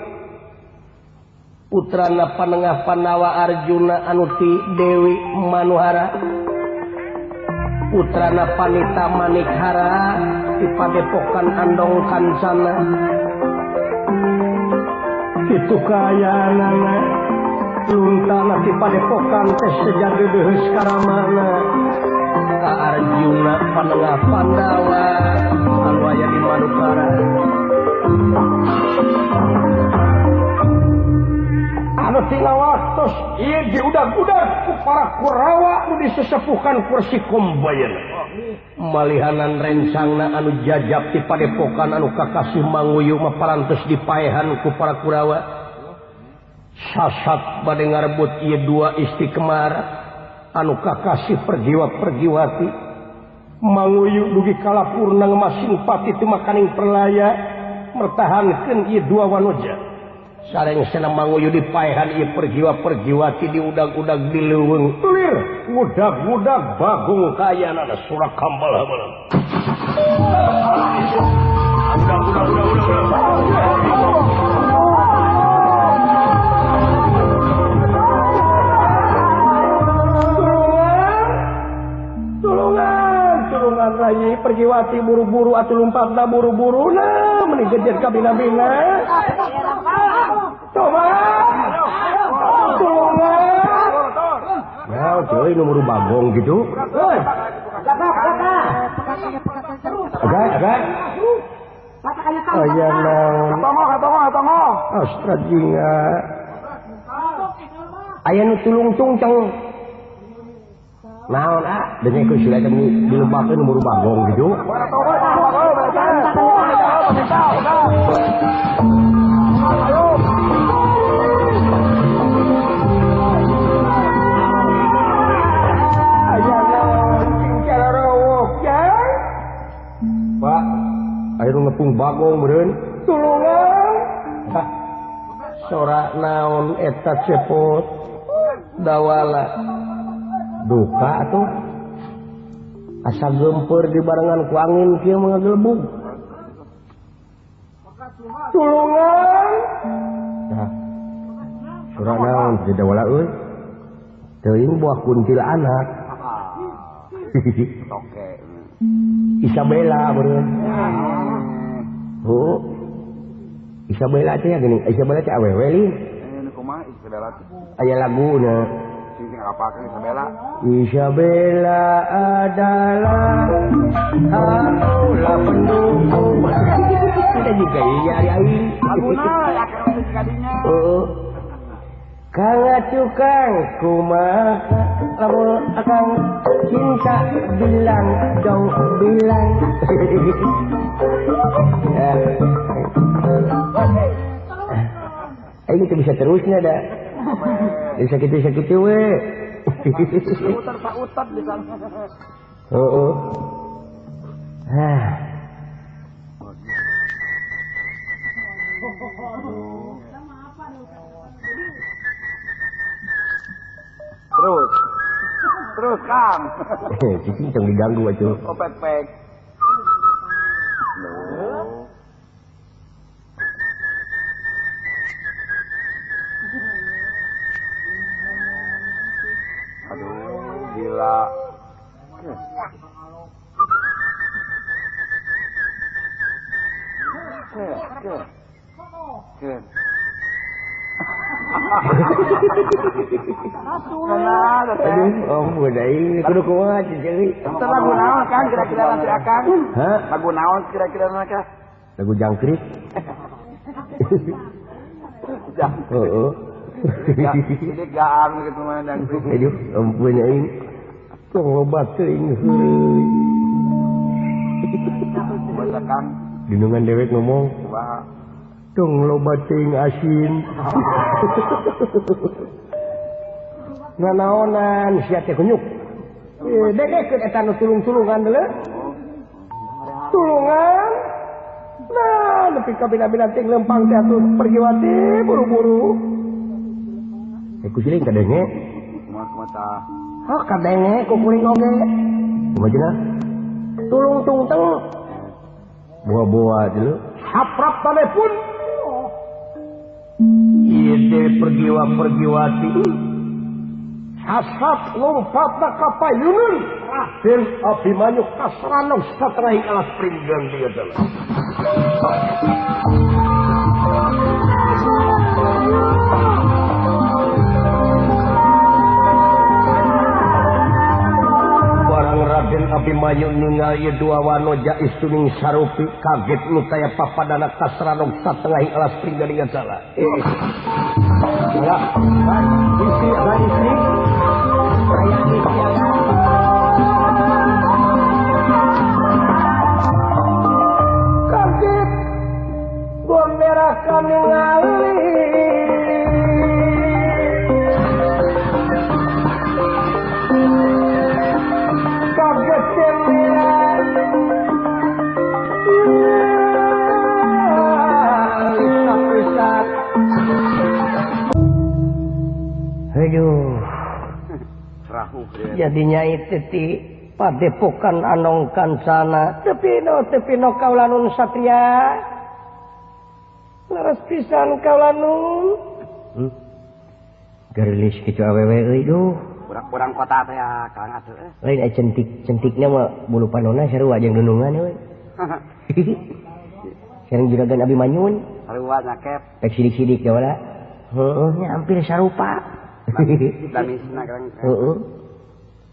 putrana panengah Pandawa Arjuna anu ti Dewi Manuhara putrana Panita Manikhara di Padepokan Andong Kancana kitu kaayaanana luntana di Padepokan teh seja deudeuheus karamana ka Arjuna panengah Pandawa anu aya di Madukara anu tina waktos ieu diudag-udag ku para Kurawa nu disesepuhan kursi Kumbayana malihanan rencangna anu jajab ti Padepokan anu kakasih Manguyu mah parantos dipaehan ku para Kurawa sasat bade ngarebut ieu dua istri kemar anu kakasih pergiwa-pergiwati Manguyu dugi kalapurna ngemasing pati teu makaning perlaya mertahankeun ieu dua wanoja sareng sena Manguyu dipaehan ieu pergiwa-pergiwati diudag-udag di leuweung lir ngudag-ngudag bagong kayanana surak kambal habalan udag udag udag udag. Tulungan rayi pergiwati buru-buru atuh lumpatna buru-buru nah meni gejer ka bina-bina. Coba tulungan. Nah, cuy nu muru bagong gitu. Heuy. Agak. Aya naon? Katongo. Astrajinga. Aya nu tulung-tung ceng. Naon ah, denge ku sila teh dilempakeun muru bagong gitu. Aya naon cing carorowok ya? Pak, aya nu ngepung bagong meureun. Tulungan. Hah. Sora naon eta cepot dawala. Duka atuh asa gempeur dibarengan ku angin kieu ngagelebug. Tulungan. Nah. Sora naon teu dawala euy. Teuing buah kuntilanak. Oke. Isabella meureun. Oh. Isabella teh geuning, Isabella teh awewe lin. Kumaha Isabella teh? Aya laguna. Isabella. Isabella adalah akulah pendukung. Ada juga iya ari. Laguna akhirnya kadinya. Heeh. Kang tukang kumaha lamun akang cinta bilang dong bilang. Ini tuh bisa terusnya dah. Bisa gitu we. Utar di sana. Heeh. Ah. Terus. Terus, Kang. Cicing tong diganggu atuh. Oh, pek-pek. Aduh, gila. Aduh, oh budai kudu kumaha cicing. Lagu naon Kang kira-kira nanti akang? Hah? Lagu naon kira-kira nanti? Lagu jangkrik. Heeh. Jadi gaang gitu mah jangkrik. Aduh, ampun aing. Tong loba teuing heureuy. Baca Kang. Dinungan dewek ngomong. Wah. Tong loba teuing asin. Nanaonan sia teh kunyuk. Dedekeun eta nu tulung-tulungan deuleu. Tulungan. Nah, nepi ka bina-bina ting lempang teh atuh pergiwati buru-buru. Ku siling kadenge. Kumaha tah? Oh, kadenge ku kuring oge. Kumaha cenah? tung tung tung. Boa-boa dulu. Haprap telepon. Ieu teh pergiwa pergiwati. Hasat lompat ka payunun. Raden Abimanyu kasranog satrahing alas pringgan dia teh. Barang Raden Abimanyu ningal ieu dua wanoja istuning sarupi kaget nu taya papadana kasranog satengahing alas pringgan dia salah. Ya, istri ada istri. Kaget gua merah kami ngali. Kaget merah. Aduh. Jadinya itu ti padepokan Anong Kancana tepino tepino kaulanun satria leres pisan kaulanun Gerilis kitu awewe euy duh urang-urang kota teh ya Kang atuh lain centik centiknya mah bulu panona sarua jeung dunungan euy sareng juragan Abimanyun sarua nyakep pek sidik-sidik jawala heueuh nya hampir sarupa damisna kang heueuh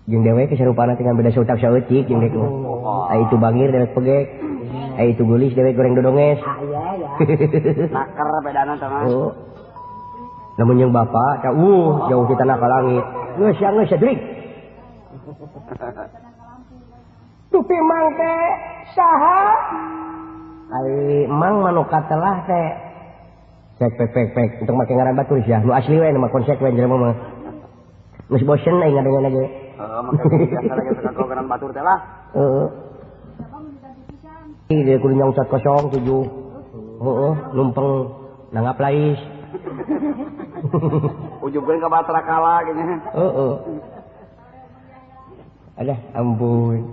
jeung dewek sarupana tinggal beda sautak saeutik jeung dewek mah. Ai itu bangir dewek pegek. Ai itu geulis dewek goreng dodonges. Ah iya ya. Naker bedana teh mah. Heeh. Lamun jeung bapak ca jauh di tanah ka langit. Geus ya geus drik. Tupi mang teh saha? Ai mang manu katelah teh. Cek pek pek pek untuk make ngaran batur sia. Nu asli we nu mah konsekuen jelema mah. Geus bosen aing ngadengeun ge. Heeh, make biasa lagi suka gogoran batur teh lah. Heeh. Ieu kudu nyongcot 07. Heeh, numpeng nanggap lais. Ujungkeun ka Batra Kala gini. Heeh. Alah, ampun.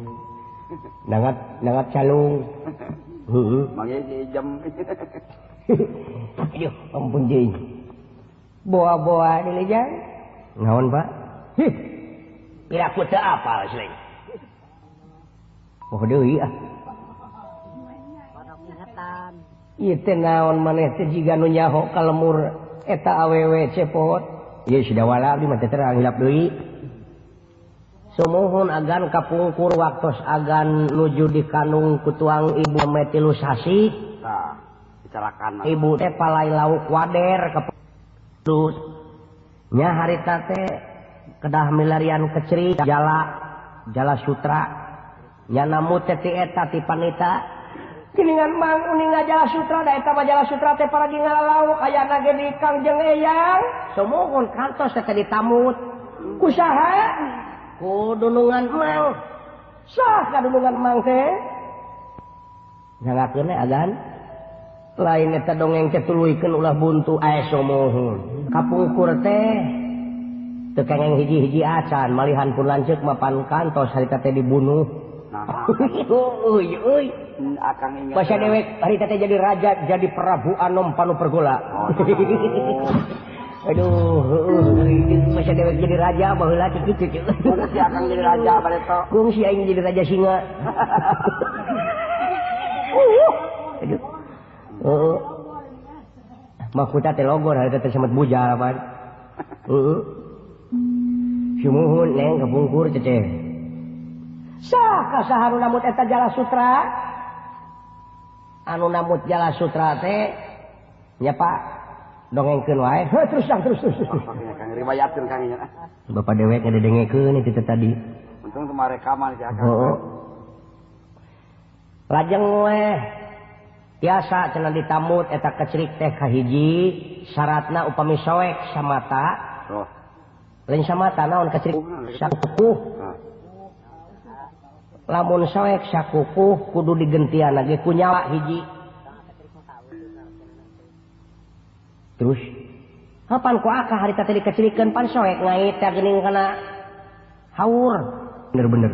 Nanggap nanggap calung. Heeh. Mange jam. Aduh, ampun jeung. Boa-boa deui jang. Naon, Pak? Hih. Piraku teu apal seuing. Oh deui ah. Ieu teh naon maneh teh jiga nu nyaho ka lemur eta awewe cepot. Ieu sidawala abdi mah teh terang hilap deui. Sumuhun agan kapungkur waktos agan nuju di kandung ku tuang ibu metilu sasi. Tah, dicarakan. Ibu teh palai lauk wader ka nya harita teh kedah milarian keceri jala jala sutra nya namu teh ti eta ti panita geningan mang uninga jala sutra da eta mah jala sutra teh paragi ngalalauk ayana ge di Kangjeng Eyang sumuhun kantos teh ditamut ku saha ku dunungan mang sah ka dunungan mang teh nyangakeun agan lain eta dongeng teh tuluykeun ulah buntu ae sumuhun kapungkur teh teu kengeng hiji-hiji acan malihan pun lanceuk mapan kantos harita teh dibunuh. Nah. Euy euy akang ingat. Basa dewek harita teh jadi raja, jadi Prabu Anom Panupergola. Oh, Aduh, basa dewek jadi raja baheula kitu cucu. Kungsi akang jadi raja bareto. Kungsi aing jadi raja singa. Aduh. Heeh. Mahkota teh logor harita teh semet bujal pan. Heeh. Sumuhun neng kapungkur ceceh. Sah ka saha nu namut eta jala sutra? Anu namut jala sutra teh nya Pak dongengkeun wae. Heuh terus Kang terus terus. Kang riwayatkeun Kang nya. Bapak dewek ngadengekeun itu tadi. Untung teu rekaman si Akang. Heeh. Lajeng we tiasa cenah ditamut eta kecerik teh kahiji syaratna upami soek samata. Oh. Lain samata naon kecerik sakukuh. Lamun soek sakukuh kudu digentian lagi ku nyawa hiji. Terus kapan ku akah harita teh dikecirikeun pan soek ngait teh geuning kana haur. Bener-bener.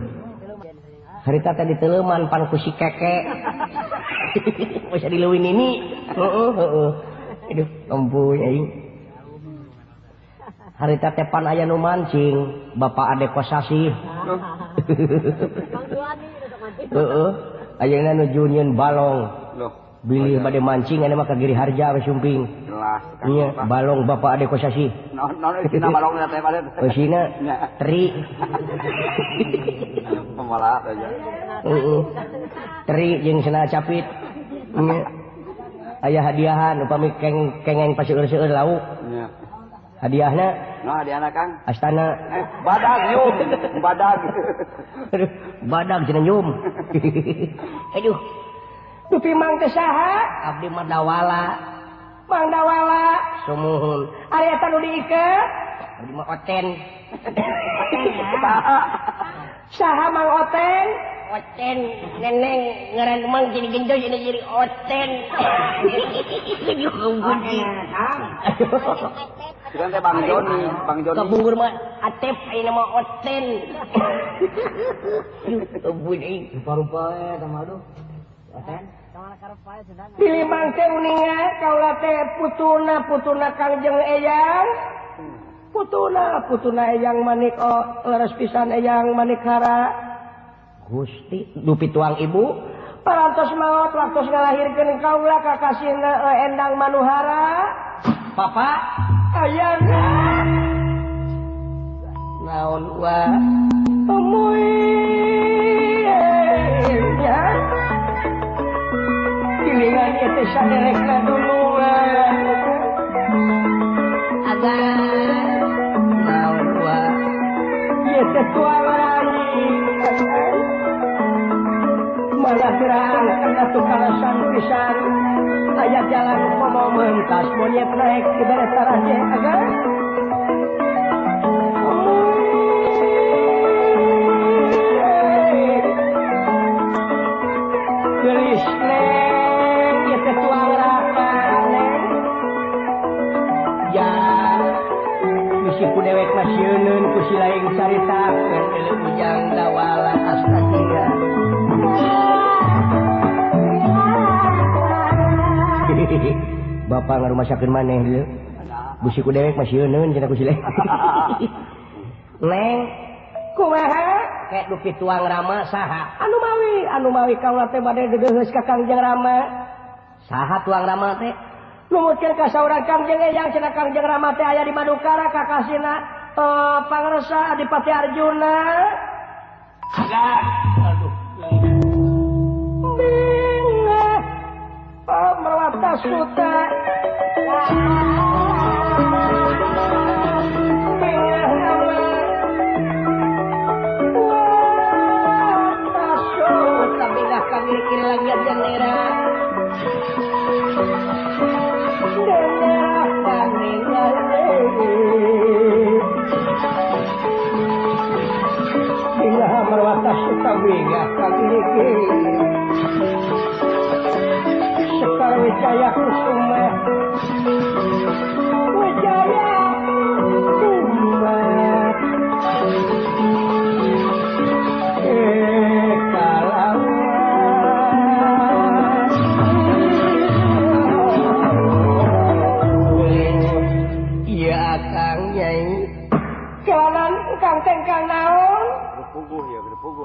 Harita teh diteuleman pan ku si keke. Bisa dileuwih nini. Heeh heeh. Aduh, ampun aing. Harita teh pan aya nu mancing, Bapak Ade Kosasih. Heeh. Ayeuna nuju nyieun balong. Bilih bade mancing aya mah ka Giri Harja we sumping. Jelas. Nya balong Bapak Ade Kosasih. Naon naon eusina balongna teh Pak? Eusina teri. Pembalap aja. Heeh. Teri jeung sena capit. Nya. Aya hadiahan upami kengeng paseueur-seueur lauk. Nya. Hadiahna? Nah, hadiahna Kang. Astana. Badag nyum, badag. Aduh, badag cenah nyum. Aduh. Dupi mang teh saha? Abdi mah Dawala. Mang Dawala, sumuhun. Ari eta nu diiket? Abdi mah Oten. Saha Mang Oten? Oten, neneng ngaran mang jadi genjot jadi jadi Oten. Bukan teh Bang Joni, Bang Joni. Kapungkur mah Atep ayeuna mah Oten. Ampun aing. Rupa-rupa eta mah aduh. Oten. Pilih mang teh uninga kaula teh putuna putuna Kangjeng Eyang. Putuna putuna Eyang manik oh leres pisan Eyang Manikara. Gusti dupi tuang ibu parantos maot waktos ngalahirkeun kaula kakasihna Endang Manuhara. Papa ayana naon wa temui ya gilingan ieu teh saderekna duluan agar naon wa ieu teh tuang malah terang kena tukalasan pisan aya jalan komo mentas monyet naik di bere tarah agar gelis neng ieu teh tuang raka neng ya bisi ku dewek mah sieuneun ku si laing caritakeun eleuh Ujang Dawala astaga. Bapak ngarumasakeun maneh ieu. Busi ku dewek mah sieuneun cenah ku si laing. Neng kumaha? Kayak dupi tuang Rama saha? Anu mawi kaula teh bade deudeuheus ka Kangjeng Rama. Saha tuang Rama teh? Numutkeun ka saurang Kangjeng Eyang cenah Kangjeng Rama teh aya di Madukara kakasihna Pangresa Adipati Arjuna. Aduh. Bingah Merwata Suta. Bingah Merwata Suta bingah kagiri-kiri lagi jendera. Dengar kaningal bingah Merwata Suta bingah kagiri-kiri. Sekar Wijaya Kusuma Wijaya Kusuma iya Kang Nyai kelanan Kang tengkang naon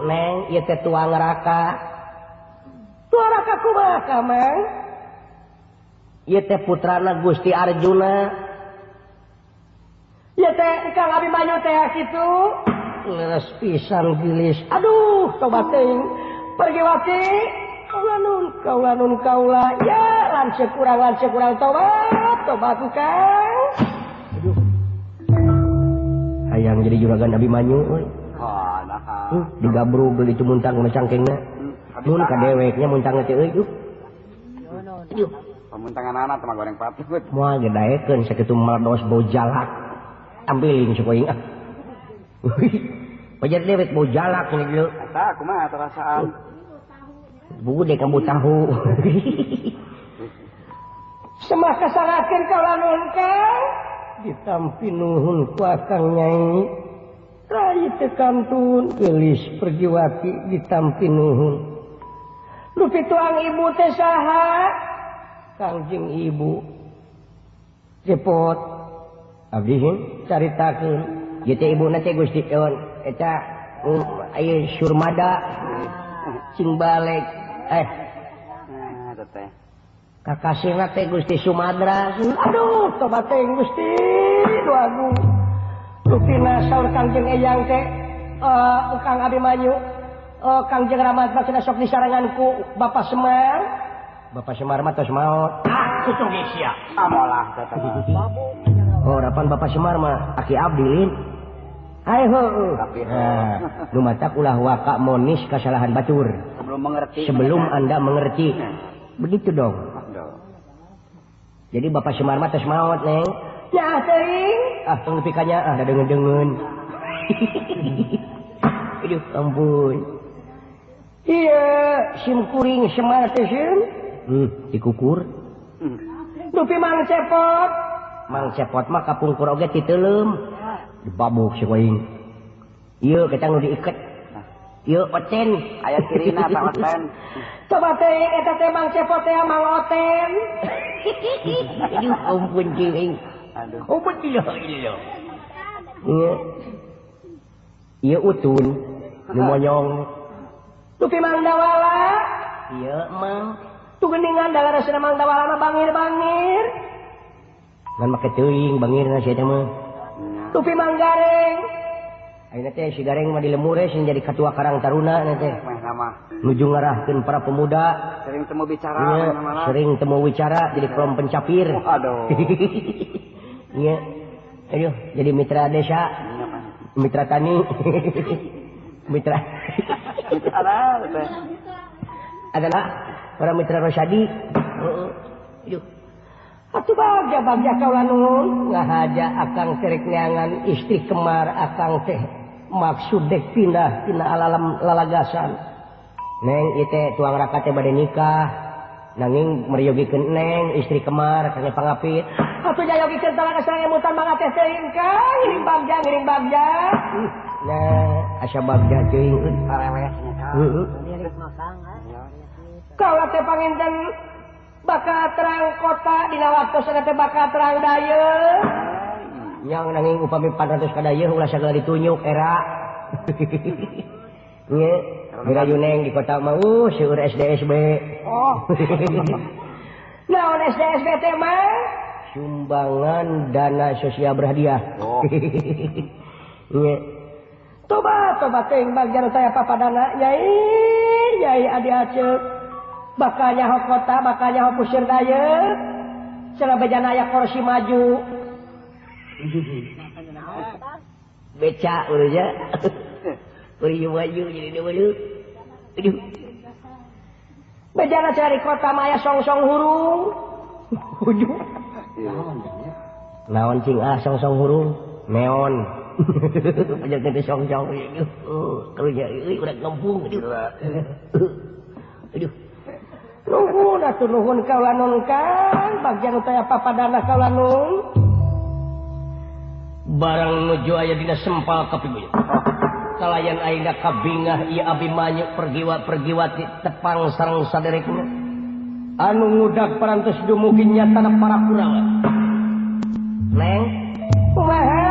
neng ieu teh tuang raka tuang raka kumaha Mang? Ieu teh putrana Gusti Arjuna. Ieu teh Kang Abimanyu teh kitu. Leres pisan gelis. Aduh, tobat teuing. Pergi wati. Kaula nun kaula. Ya, lanceuk urang tobat, tobat ku Kang. Aduh. Hayang jadi juragan Abimanyu euy. Oh, nah. Digabrug itu muntang kana cangkengna. Mun ka deweknya muntang teh euy. Aduh. Pamuntangan anak mah goreng patut. Moal ge daekeun sakitu meledos bau jalak. Ambiling si poing ah. Pajar dewek bau jalak ini dulu. Eta kumaha perasaan? Bude kamu tahu. Semah kasalakeun kaula nuhun Kang. Ditampi nuhun ku Akang Nyai. Rai teu kantun geulis pergiwati ditampi nuhun. Nu pituang ibu teh saha? Kangjeng ibu. Cepot. Abdi caritakeun. Ieu teh ibuna teh Gusti eta aya Surmada cing balik teh. Kakasihna teh Gusti Sumadra. Aduh, tobat teh Gusti nu agung. Rupina saur Kangjeng Eyang teh Kang Abimanyu, Kangjeng Rama cenah sok disaranganku Bapak Semar. Bapak Semar mah tos maot. Ah, kutung sia. Amolah teh. Oh, rapan Bapak Semar mah aki abdi lin. Hai heueuh. Nu matak ulah waka monis kasalahan batur. Sebelum mengerti. Sebelum Anda mengerti. Begitu dong. Jadi Bapak Semar mah tos maot, Neng. Ya teuing. Ah, tong nepi ka nya ah da deungeun-deungeun. Aduh, ampun. Iya, sim kuring Semar teh sieun. Dikukur. Dupi Mang Cepot. Mang Cepot mah kapungkur oge titeuleum. Dibabuk si aing. Ieu kita nu diiket. Ieu Oten, aya kirina Pak Oten. Coba teh eta teh Mang Cepot teh Mang Oten. Aduh, ampun cing. Aduh. Ampun ieu ieu. Ieu utun nu monyong. Dupi Mang Dawala. Ieu Mang. Tuh geuningan dalarasna Mang Dawala mah bangir-bangir. Ngan make teuing bangirna sia teh mah. Dupi Mang Gareng. Ayeuna teh si Gareng mah di lemur sing jadi ketua Karang Taruna na teh. Nuju ngarahkeun para pemuda. Sering temu bicara, sering temu wicara jadi kolom pencapir. Aduh. Iya. Aduh, jadi mitra desa. Mitra tani. Mitra. Mitra adalah para mitra Rosadi. Aduh. Atuh bagja-bagja kaula nuhun ngahaja akang terek neangan istri kemar akang teh maksud dek pindah tina alam lalagasan. Neng ieu teh tuang raka teh bade nikah nanging meryogikeun neng istri kemar kangge pangapit. Atuh jayogikeun talagasan emutan mangga teh teuing kang ngiring bagja ngiring bagja. Nah, asa bagja teuing areweh. Heeh. Kaula teh panginten bakal terang kota dina waktosna teh bakal terang dayeuh. Yang nanging upami 400 ka dayeuh ulah sagala ditunyuk era. Nya, dirayu neng di kota mah seueur SDSB. Oh. Naon SDSB teh mah? Sumbangan dana sosial berhadiah. Oh. Nya. Toba toba teuing bagja nu taya papadana nyai, nyai adi aceuk. Bakal nyaho kota, bakal nyaho pusir dayeuh. Cenah bejana aya kursi maju. Beca urang nya. Urang maju jadi dia maju. Aduh. Bejana cari kota mah aya song-song hurung. Ujung. Naon cing ah song-song hurung? Neon. Banyak teh song-song. Karunya euy urang kampung. Aduh. Nuhun atuh nuhun kaula nun Kang, bagja nu taya papadana kaula nun. Barang nuju aya dina sempal kapibuya. Kalayan ayeuna kabingah ieu Abimanyu pergiwa-pergiwati tepang sareng saderekna. Anu ngudag parantos dumugi nyatana para Kurawa. Neng, kumaha?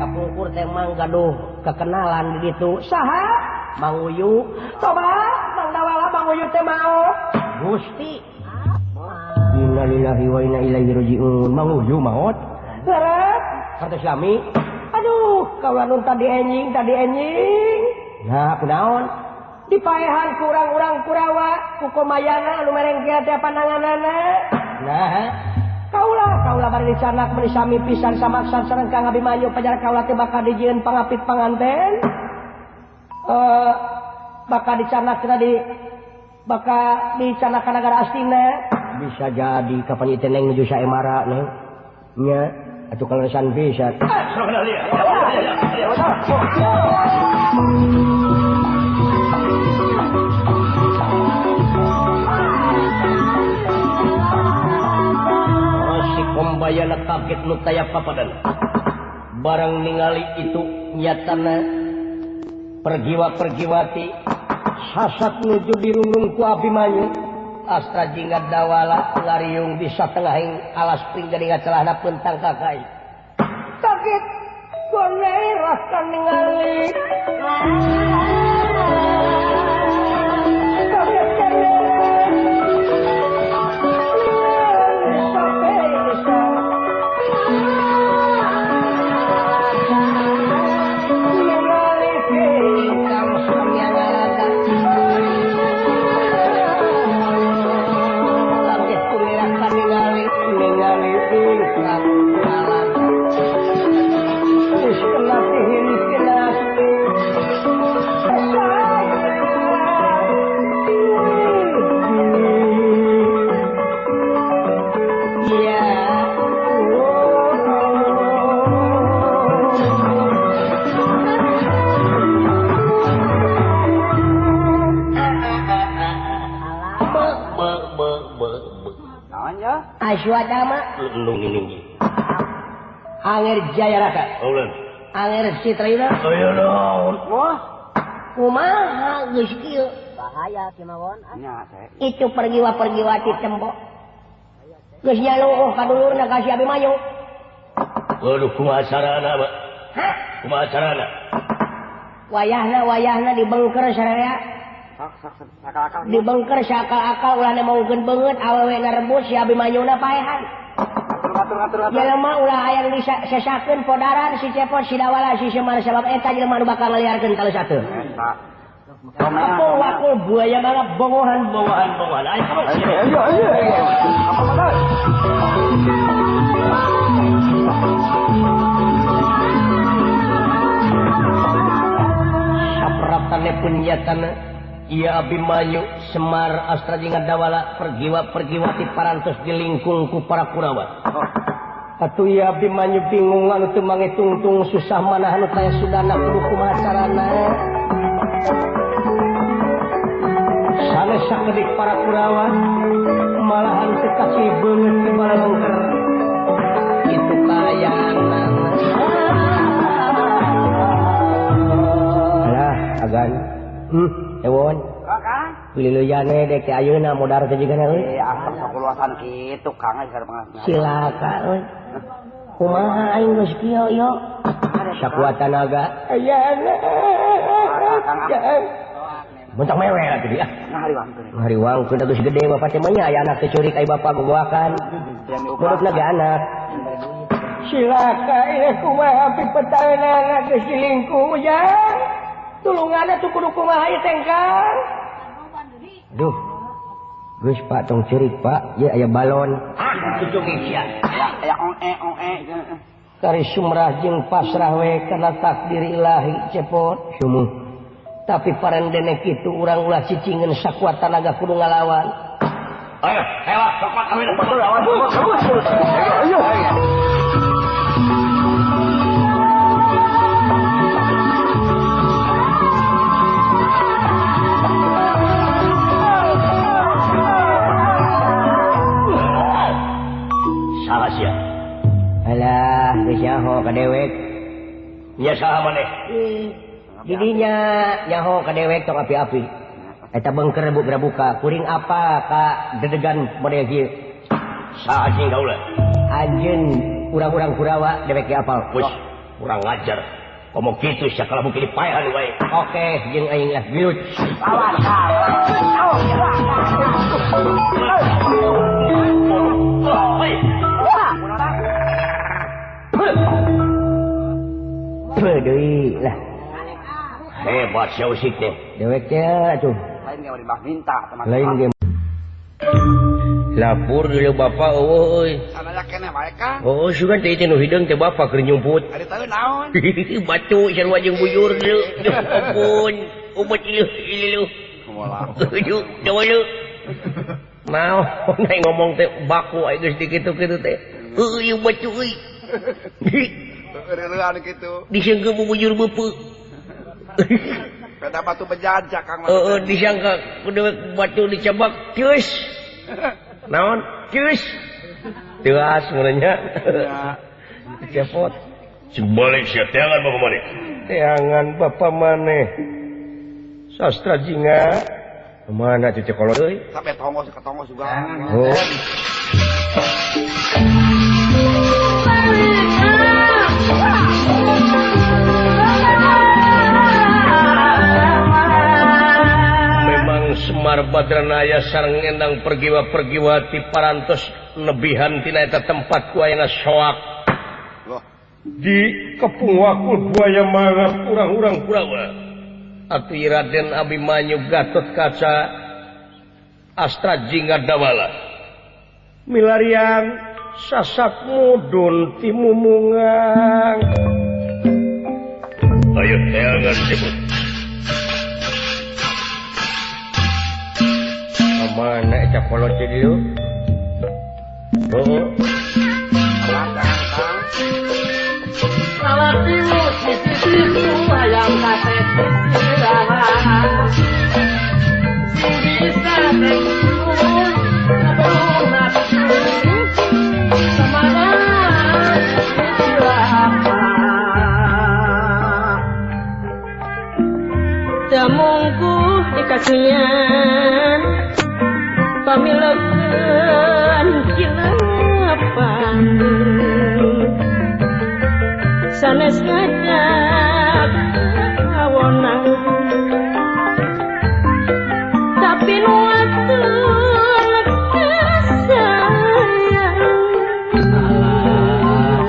Kapungkur teh mang gaduh kekenalan di ditu. Saha? Mang Uyu. Coba Mang Dawala Mang Uyu teh maot. Gusti. Innalillahi wa inna ilaihi rajiun. Mang Uyu maot. Leres hartos lami. Aduh, kaula nun tadi enjing, tadi enjing. Nah, kunaon? Dipaehan kurang-urang Kurawa, ku komayana anu merengkel teh pananganana. Nah, kaula bari dicanak meuni sami pisan samaksan sareng Kang Abimanyu pajar kaula teh bakal dijieun pangapit panganten. Bakal dicanak cenah di bakal dicanak ka nagara Astina. Bisa jadi kapan ieu teh neng nuju saemara neng. Nya atuh kaleresan pisan. Si Kombayana kaget nu taya papadana. Barang ningali itu nyatana Pergiwa pergiwati sasat nuju dirundung ku Abimanyu. Astra jingga dawala ngariung di satengahing alas pinggaringa celahna pentang kakai. Kaget gonerah kaningali. Kaget Aswadama Angger Jaya Raka Angger Citrayuda. Wah, kumaha geus kieu bahaya kemawon. Itu pergiwa-pergiwati tembok. Geus nyaluh ka dulurna ka si Abimanyu. Waduh, kumaha carana, Pak? Hah? Kumaha carana? Wayahna dibengker sararea. Dibengker sakal-akal ulah maungkeun beungeut awewe ngarebus si Abimanyuna paehan. Jelema ulah aya nu disesakeun podaran si Cepot si Dawala si Semar sabab eta jelema nu bakal ngaliarkeun talus satu. Wakul buaya banget bongohan bongohan bongohan. Ayo ayo ayo. Sapratane punyatana Iya Abimanyu Semar Astra jeung Dawala pergiwa pergiwati parantos dilingkung ku para Kurawa. Atuh ieu Abimanyu bingung anu teu mangitungtung susah manah anu kaya sudana kudu kumaha carana. Sanes sakedik para Kurawa malahan teu kasih beungeut di balengker. Kitu kaayaan. Alah agan. Ewon. Kakak. Pililuyane dek ayeuna modar teh jigana euy. Eh, asal sakuluasan kitu Kang geus pengajian. Cilaka euy. Kumaha aing geus kieu yo? Sakuat tanaga. Aya. Bentak mewe atuh dia. Ngahariwangkeun. Ngahariwangkeun geus gede bapak teh mah nya aya anak teh curik ai bapak gogoakan. Menurutna ge anak. Cilaka ieu kumaha pipetaeunana geus dilingkung ya. Tulunganna tuh kudu kumaha ieu teh Kang. Duh. Geus Pak tong ceurik Pak, ieu aya balon. Ah, cucu sia. Aya oe oe. Kari sumrah jeung pasrah we kana takdir ilahi Cepot. Sumuh. Tapi parendene kitu urang ulah cicingeun sakuat tanaga kudu ngalawan. Ayo, hewa sokot aweuna. Ayo. Salah sia. Alah, geus nyaho ka dewek. Nya saha maneh? Didinya nyaho ka dewek tong api-api. Eta bengker buka kuring apa ka dedegan model kieu. Saha sing kaula? Anjeun urang-urang Kurawa dewek ge apal. Wis, urang ngajar. Komo kitu sia kalah mungkin dipaehan wae. Oke, jeung aing lah gelut. Lawan. Deui lah. Hebat sia usik teh. Dewek teh atuh. Lain ge mah minta teman. Lain ge. Lapor deui bapak eueuh euy. Sanaya keneh wae Kang. Oh, sugan teh nu hideung teh bapak keur nyumput. Ari tahu naon? Batu sarua jeung bujur deui. Ampun, umat ieu ieu. Kumaha? Aduh, dawalu. Mau naik ngomong teh baku aing geus dikitu-kitu teh. Heueuh ieu batu euy. Reureun kitu. Disangka bujur beupeuk. Peda batu bejajak Kang. Heeh, disangka kudu batu dicebak geus. Naon? Geus. Teuas mun nya. Cepot. Balik sia teangan bapak maneh. Teangan bapak maneh. Sastra Jingga mana cece kolot euy? Sampai tongos ke tongos juga. Oh. Memang Semar Badranaya sareng Endang Pergiwa-pergiwati parantos lebihan tina eta tempat ku ayana soak. Di kepung wakul buaya mangap urang-urang Kurawa. Atuh Raden Abimanyu Gatot Kaca Astra Jingga Dawala milarian sasap mudun ti mumungang. Ayo teangan sebut. Mana eta kolot teh dieu? Oh. Salatimu sisi hayang kaset bisa temungku dikasunyan pamilekeun kilepan sanes ngajak kawonang tapi nu atur kasayang. Alah,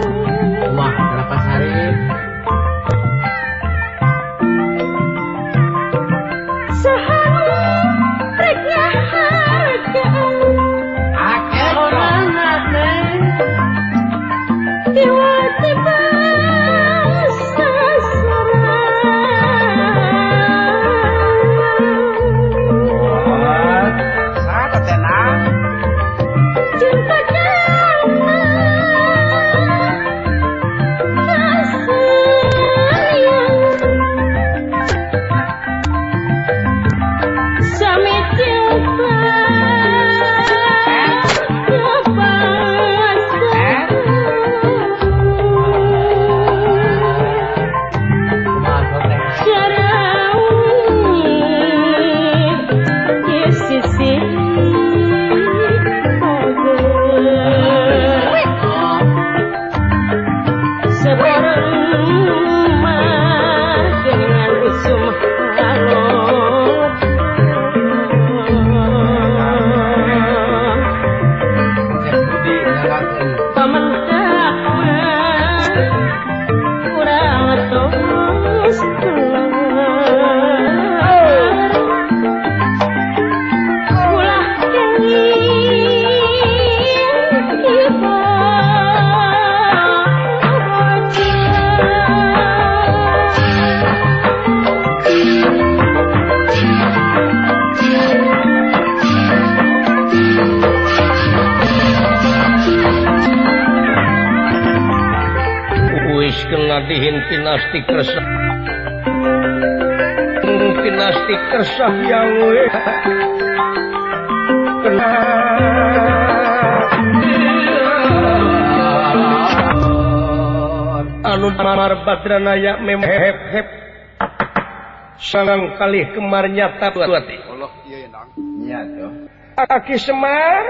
wah kenapa sarip sahanu rek ngahargaan orangna teh tiba-tiba Pinasti kersa pinasti kersa yang we kena anu Mar Badranaya memhep-hep sangang kali kemar nyata buati Allah ieu endang nya tuh Aki Semar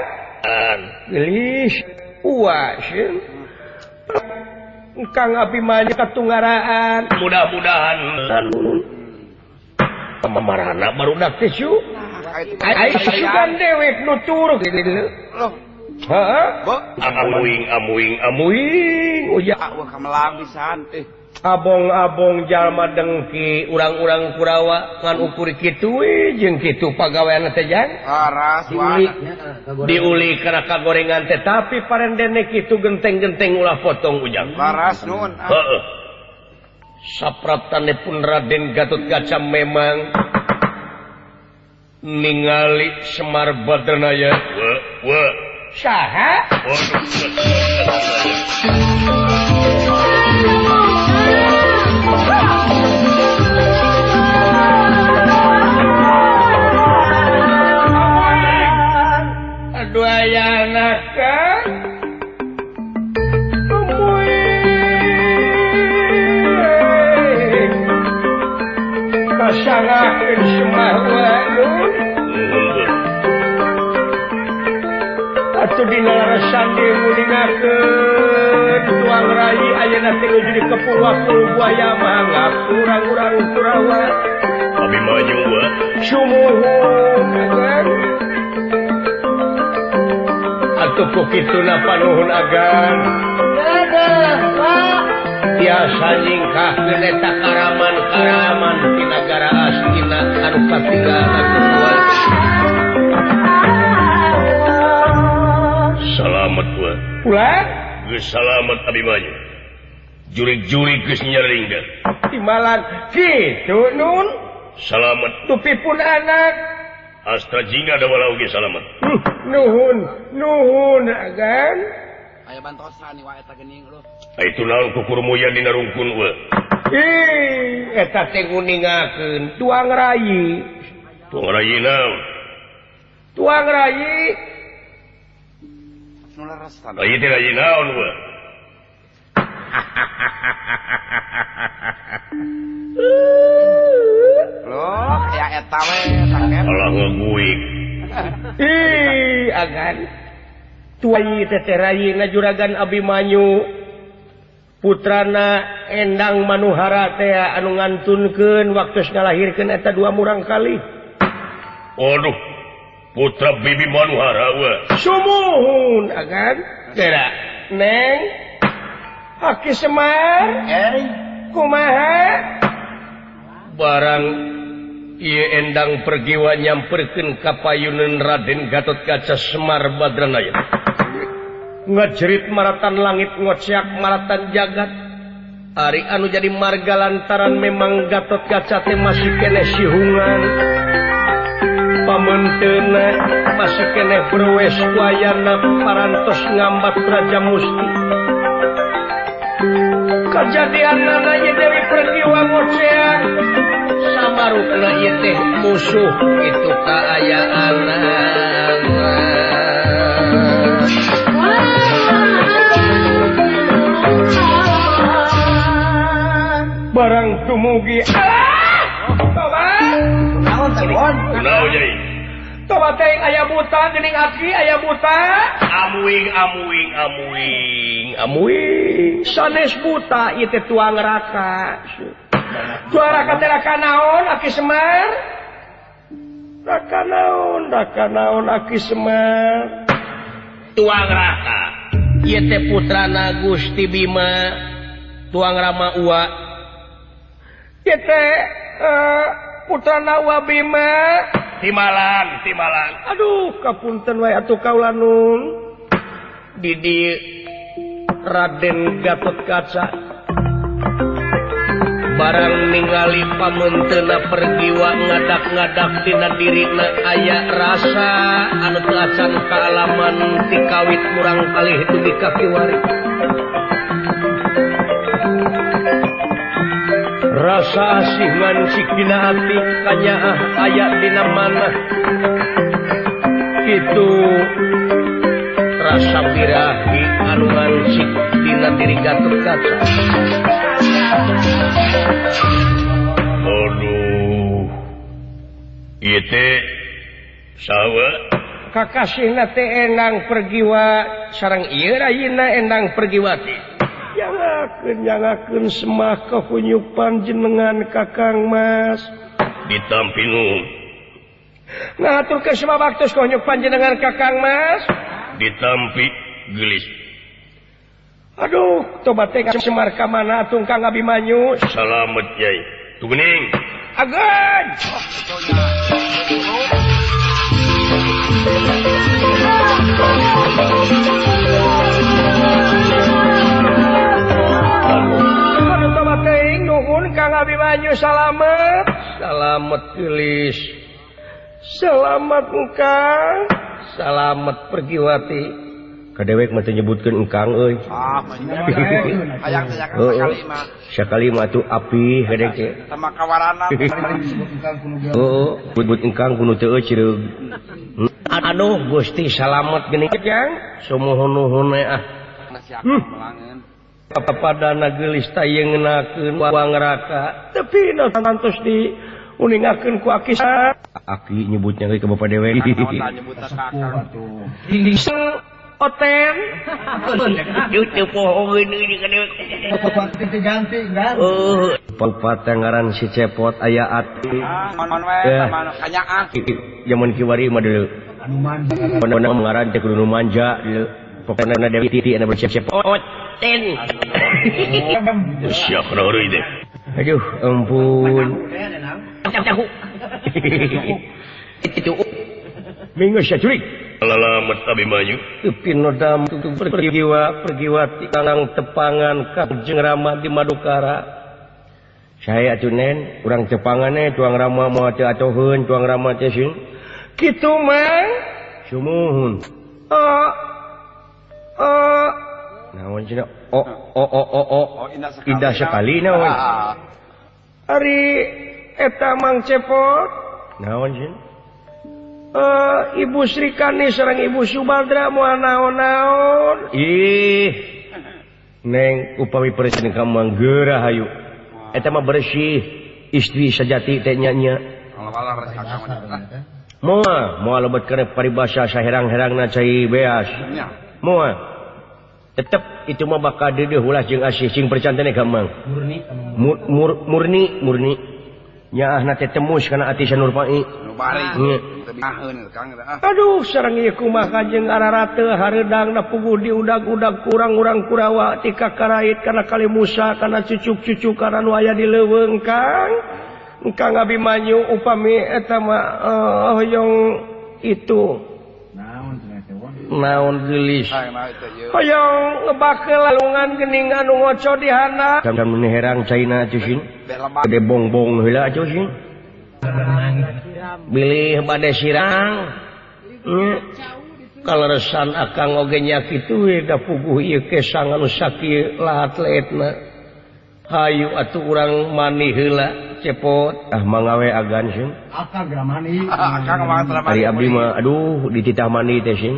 gelis uaseun Kang Abimanyu katunggaraan mudah-mudahan pamarana barudak teh su ai sugan dewek nu curug loh heeh amuing amuing amuing uja wah kamelang pisan teh abong-abong jalma dengki urang-urang Kurawa ngan ukur kitu we jeung kitu pagawean teh jang aras diuli kana kagorengan teh tapi parendene kitu genteng-genteng ulah potong ujang laras nuhun heeh sapraptane pun Raden Gatot Kaca memang ningali Semar Badranaya we we saha aduh ayana kang kasangakeun Semar Sandi nguningakeun tuang rai ayeuna teh nuju dikepung waktu buaya mangga urang-urang Kurawa. Abimanyu wa sumuhun agan. Atuh ku kituna panuhun agan. Dadah, Pak. Tiasa nyingkahkeun eta karaman-karaman ti nagara Astina anu katinggalna kuat. Salamet wa. Ulah? Geus salamet Abimanyu. Jurig-jurig geus nyaringda. Timalan kitu nun. Salamet. Tupipun anak. Astra jingga da walau ge salamet. Nuhun, nuhun agan. Aya bantosan wa eta geuning leuh. Itu naon kukurumuyan dina rungkun we. Ih, eta teh nguningakeun tuang rayi. Tuang rayi naon? Tuang rayi. Nu leres Rayi teh rayi naon we? Loh, aya eta we saket. Alah ngeguik. Ih, agan. Tuai teteh rayi ngajuragan Abimanyu putrana Endang Manuhara teh anu ngantunkeun waktu ngalahirkeun eta dua murang kali. Aduh, putra Bibi Manuhara we. Sumuhun agan. Tera, Neng. Aki Semar, kumaha? Barang ieu Endang Pergiwa nyamperkeun ka payuneun Raden Gatotkaca Semar Badranaya. Ngejerit maratan langit ngoceak maratan jagat. Ari anu jadi marga lantaran memang Gatotkaca teh masih keneh sihungan. Pamentena masih keneh berwes wayana parantos ngambat Raja Musti. Kajadian ieu Dewi Pergiwa ngoceak samarukna ieu teh musuh itu kaayaanna. Barang tumugi alah toba naon teh bon naon jadi toba teh aya buta geuning aki aya buta amuing amuing amuing amuing sanes buta ieu teh tuang raka tuang raka teh raka naon aki Semar raka naon aki Semar tuang raka ieu teh putrana Gusti Bima tuang Rama Uwa ieu teh putrana Uwa Bima timalan timalan aduh kapunten wae atuh kaula nun Didi Raden Gatotkaca barang ningali pamentena Pergiwa ngadak-ngadak tina dirina aya rasa anu teu acan kaalaman ti kawit murang kalih dugi ka kiwari. Rasa asih ngancik dina ati kanyaah aya dina manah kitu rasa birahi anu ngancik dina diri Gatotkaca. Aduh, ieu teh saha kakasihna teh Endang Pergiwa sareng ieu rayina Endang Pergiwati. Yangakeun semah kahunyupan jenengan Kakang Mas. Ditampi nuhun. Ngaturkeun semah baktos kahunyuk panjenengan Kakang Mas. Ditampi geulis. Aduh, toba teh Semar ka mana atuh Kang Abimanyu? Salamet yai. Tugening. Agan. Aduh, toba teh nuhun Kang Abimanyu salamet. Salamet geulis. Selamat engkang. Salamet Pergiwati. Kadewek mah teu nyebutkeun engkang euy. Ah, hayang teh sakali mah. Sakali mah atuh api kadek teh. Sama kawarana disebut engkang kuno ge. Heeh, sebut engkang kuno teu cireug. Aduh Gusti salamet geuning jang. Sumuhun-nuhun we ah. Papadana geulis tayeungenakeun wang raka. Tapi tantos di uningakeun ku aki. Aki nyebutnya ke bapak dewe. Naon nyebutna ka akang. Oten. Itu pohoeun euy ka dewek. Ganti kan. Oh, palpata ngaran si Cepot aya ati. Naon we kanyaah. Jaman kiwari mah deuleu. Anu manja. Pokona ngaran teh kudu nu manja deuleu. Pokona Dewi Titi anu bersiap-siap. Oten. Siap heureuy teh. Aduh, ampun. Itu minggu sajurik. Lalamet Abimanyu. Pinodam pergiwa pergiwati kanang tepangan Kanjeng Rama di Madukara. Saya atuh nen, urang tepangane tuang Rama moal teu atoheun tuang Rama teh sieun. Kitu mang. Sumuhun. Oh. Oh. Naon cenah? Oh oh oh oh oh. Indah sekali naon. Ari eta Mang Cepot. Naon sieun? Ibu Sri Kandi sareng Ibu Subadra moal naon-naon. Ih. Neng upami presiden ka Mang geurah hayu. Eta mah bersih istri sejati teh nya nya. Moal moal lebet kana paribasa saherang-herangna cai beas. Moal. Tetep itu mah bakal deudeuh ulah jeung asih sing percantene ka Mang. Murni murni murni. Nyaahna teh temus kana ati Sanurpai. Aduh sareng ieu kumaha kanjeng ararate hareudang na puguh diudag-udag kurang-urang Kurawa ti kakarait kana Kali Musa kana cucuk-cucuk kana nu aya di leuweung Kang. Kang Abimanyu upami eta mah hoyong itu. Naon geulis. Hoyong ngebakeul lalungan geuning anu ngoco di handap. Samsan mun herang caina atuh sieun. Gede bongbong heula atuh sieun. Bilih bade sirang. Kaleresan akang oge nya kitu we da puguh ieu kesang anu sakieu lahat leetna. Hayu atuh urang mani heula Cepot. Ah mangawe agan sieun. Akang geura mani. Akang mah tara mani. Ari abdi mah aduh dititah mani teh sieun.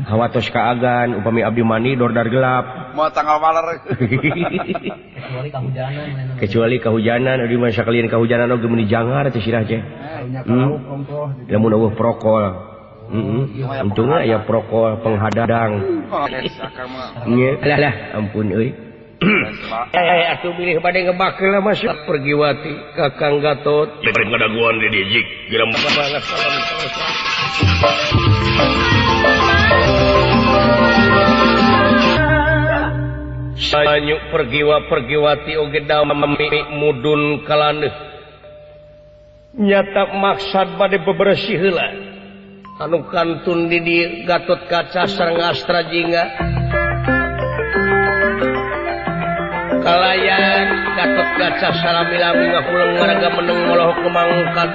Hawatos ka agan upami abdi mani dordar gelap. Moal tanggal waler. Kecuali kahujanan. Kecuali kahujanan abdi mah sakalian kahujanan oge meuni jangar teh sirah teh. Lamun eueuh prokol. Heeh. Untungna aya prokol penghadang. Nya lah lah ampun euy. Atuh bilih bade ngebakeul masuk pergiwati Kakang Gatot. Bari ngadaguan di dieu jik geura balas salam. Sanyu pergiwa pergiwati oge dami mudun kalaneuh. Nyata maksad bade bebersih heula. Anu kantun di dieu Gatot Kaca sareng Astra Jingga. Kalayan Gatot Kaca salami-lami ngapulang warga meneng molohok kemangkat.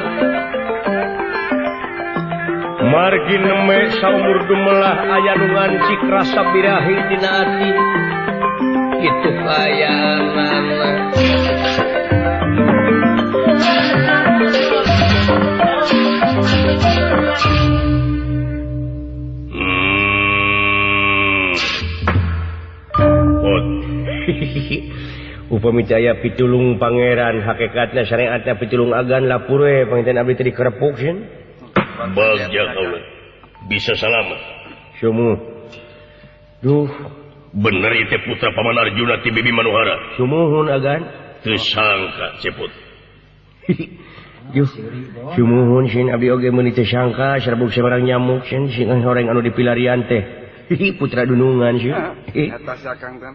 Margi neme saumur dumelah aya nu ngancik rasa birahi dina ati. Kitu kayanana. Upami teh aya pitulung pangeran hakikatna syariatna pitulung agan lapur we panginten abdi teh dikerepuk sieun. Bagja kaula bisa salamet. Sumuh. Duh, bener ieu teh putra Paman Arjuna ti Bibi Manohara. Sumuhun agan. Teu sangka Cepot. Duh, sumuhun sieun abdi oge meuni teu sangka serbuk sabarang nyamuk sieun sing horeng anu dipilarian teh. Putra dunungan sieun. Eta si Akang teh.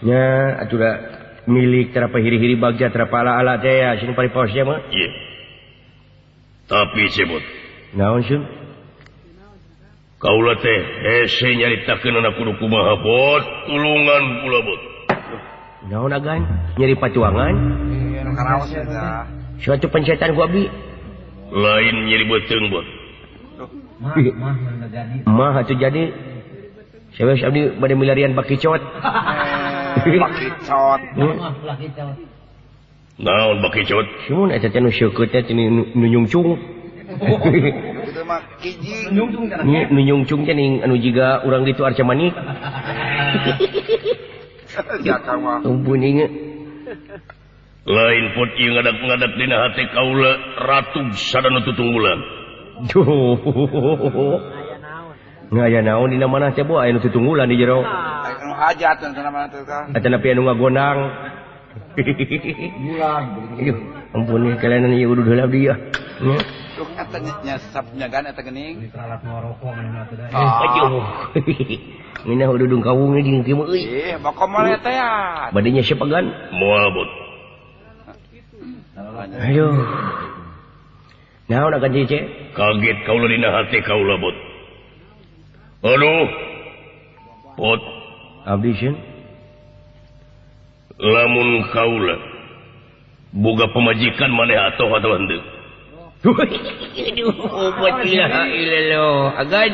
Nya atuh da milik tara hiri-hiri bagja tara ala-ala teh ya sieun paripaos nya mah. Ieu. Tapi Cepot. Naon sieun? Kaula teh hese nyaritakeun kudu kumaha bot tulungan pula bot. Naon agan? Nyeri patuangan? Ieu nu karaos eta. Suatu pencetan ku abdi. Lain nyeri beuteung bot. Mah mah jadi. Mah atuh jadi. Sewes abdi bade milarian bakicot. Bakicot. Mah bakicot. Naon bakicot? Sumun eta teh nu seukeut teh nu nyungcung. Itu mah kijing. Nu nyungcung teh ning anu jiga urang ditu arca manik. Jakang mah. Ampun inge. Lain pot ieu ngadak-ngadak dina hate kaula ratu sadana tutunggulan. Duh. Aya naon dina manah teh bu aya nu tutunggulan di jero. Aya nu hajat dina manah teh tah. Atanapi anu ngagonang. Bulan. Aduh, ampun nih kalian ieu udah heula abdi ya. Nya. Duh eta nyesep nyagan eta geuning. Mitra alat ngarokok manehna teh da. Aduh. Ngeunah ududung kawung jeung kieu mah euy. Ih, bakomol teh ya. Bade nyesep agan moal bot. Aduh. Naon agan cece? Kaget kaula dina hati kaula bot. Aduh. Bot abdi sieun. Lamun kaula boga pamajikan maneh atoh atawa henteu. Aduh, obat ilaha illallah. Agan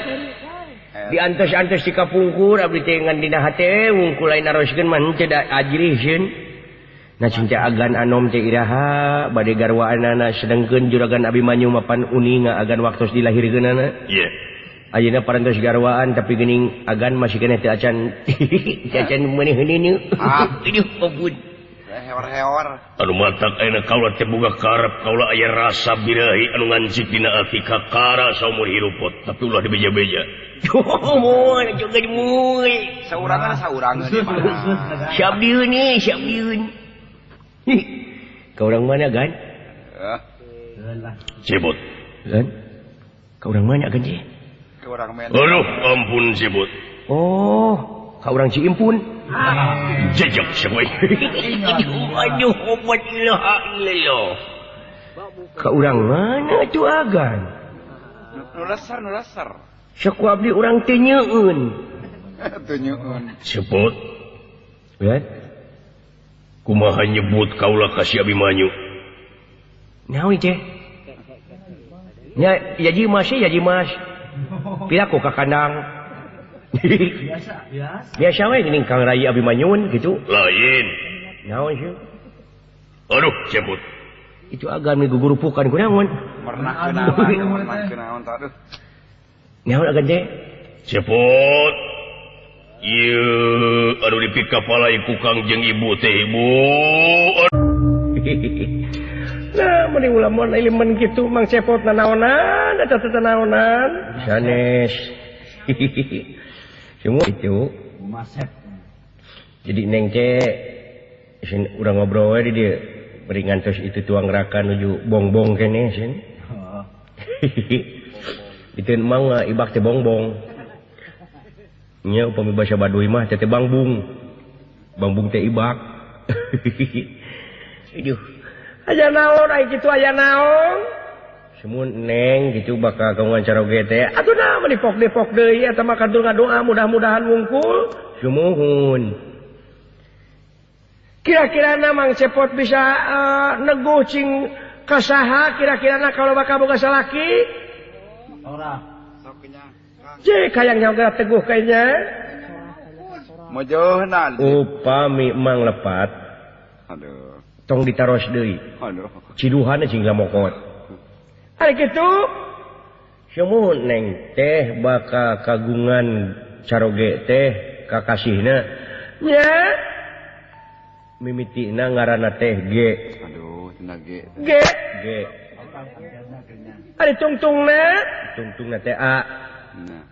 diantos-antos di kapungkur abdi teh ngan dina hate wungkul lain naroskeun mah henteu da ajrih sieun. Nah cinta agan anom teh iraha bade garwaanana sedengkeun juragan Abimanyu mapan uninga agan waktos dilahirkeunana. Iya. Ayeuna parantos garwaan tapi geuning agan masih keneh teu acan teu acan meuneh heuneun. Aduh ampun. Heor-heor. Anu matak ayeuna kaula teh boga karep kaula aya rasa birahi anu ngancik dina ati kakara saumur hirup tapi ulah dibeja-beja. Moal juga moal. Saurangan saurangan di mana. Siap dieun nih, siap dieun. Ka urang mana gan? Cebot. Gan? Ka urang mana gan sih? Ka urang mana? Aduh, ampun Cebot. Oh, ka urang Ciimpun. Jejak siapa? Aduh, obat ilaha illallah. Ka urang mana tu agan? Nu leser, nu leser. Saku abdi urang teu nyeueun. Teu nyeueun. Cebot. Gan? Kumaha nyebut kaula ka si Abimanyu? Naon teh? Nya yaji mas yaji mas. Piraku ka kandang. Biasa, biasa. Biasa we geuning Kang Rai Abimanyun gitu. Lain. Naon sih? Aduh, cebut. Itu agan migugurupukan kunaon? Pernah kunaon, pernah kunaon tah aduh. Naon agan teh? Cepot. Ieu aduh dipikapalai ku Kangjeng Ibu teh ibu. Nah, mending ulah mun iliman kitu Mang Cepot nanaonan, eta teh nanaonan. Sanes. Semua itu. Masep. Jadi neng teh sin urang ngobrol we di dieu. Bari ngantos itu tuang raka nuju bongbong keneh sin. Itu mang ibak teh bongbong. Nya upami basa Baduy mah teh bangbung. Bangbung teh ibak. Aduh. Aya naon ai kitu aya naon? Semun neng gitu bakal kagungan caroge teh. Atuh nah mah dipok-dipok deui eta mah katur ngadoa mudah-mudahan wungkul. Sumuhun. Kira-kirana Mang Cepot bisa neguh cing kasaha kira-kirana kalau bakal boga salaki? Ora. Jek hayang nyawa teguh kayaknya. Mojohna. Upami mang lepat. Aduh. Tong ditaros deui. Aduh. Ciduhana cing lamokot. Ari kitu. Sumuhun neng teh bakal kagungan caroge teh kakasihna. Nya. Mimitina ngaranna teh G. Aduh, cenah G. G. G. Ari tungtungna, tungtungna teh A. Nah.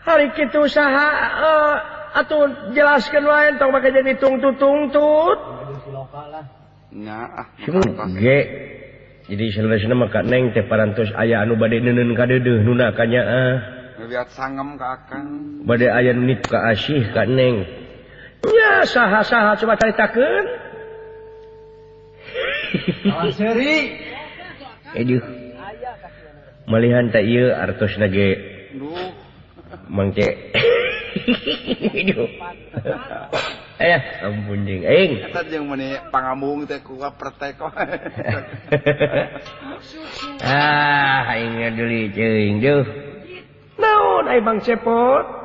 Hari kitu saha atuh jelaskeun wae tong make jadi tungtut-tungtut. Nya ah. G. Jadi saleresna mah ka neng teh parantos aya anu bade neuneun ka deudeuh nuna ka nyaah. Lihat sangem ka akang. Bade aya nu nit ka asih ka neng. Nya saha-saha coba caritakeun. Kawan seuri. Aduh. Malihan tak ieu artosna ge. Mang Ce. Aduh. Ampun jeung aing. Eta jeung meuni pangambung teh ku pertek. Ah, aing ngaduli ceuing duh. Naon ai Bang Cepot?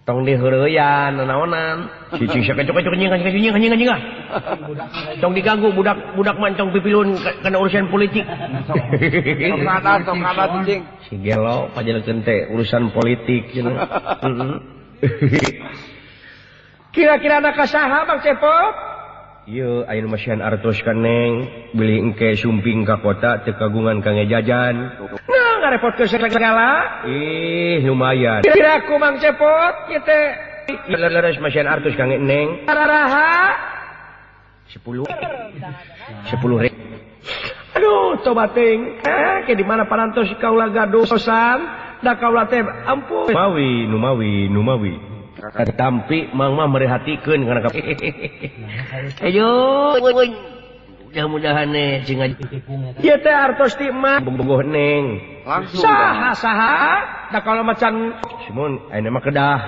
Tong diheureyan nanaonan. Cicing sakecok-kecok nying nying nying nying. Tong diganggu budak budak mancong pipilun kana urusan politik. Tong kana cicing. Si gelo pajelekeun teh urusan politik cenah. Kira-kira anak kasaha Bang Cepot? Ieu aya nu masihan artos ka Neng, bilih engke sumping ka kota teu kagungan kangge jajan. Nah, ngarepotkeun segala. Ih, lumayan. Kira ku Mang Cepot ieu teh leres masihan artos kangge Neng. Araha 10 10 ribu. Aduh, coba ting. Ke di mana parantos kaula gaduh sosan, da kaula teh ampun. Mawi, numawi, numawi. Tampi mang mah merehatikeun kana ka. Ayo, mudah-mudahan nih cing ieu teh artos ti mah bogoh Neng. Langsung. Saha saha? Da kalau macan simun ayeuna mah kedah.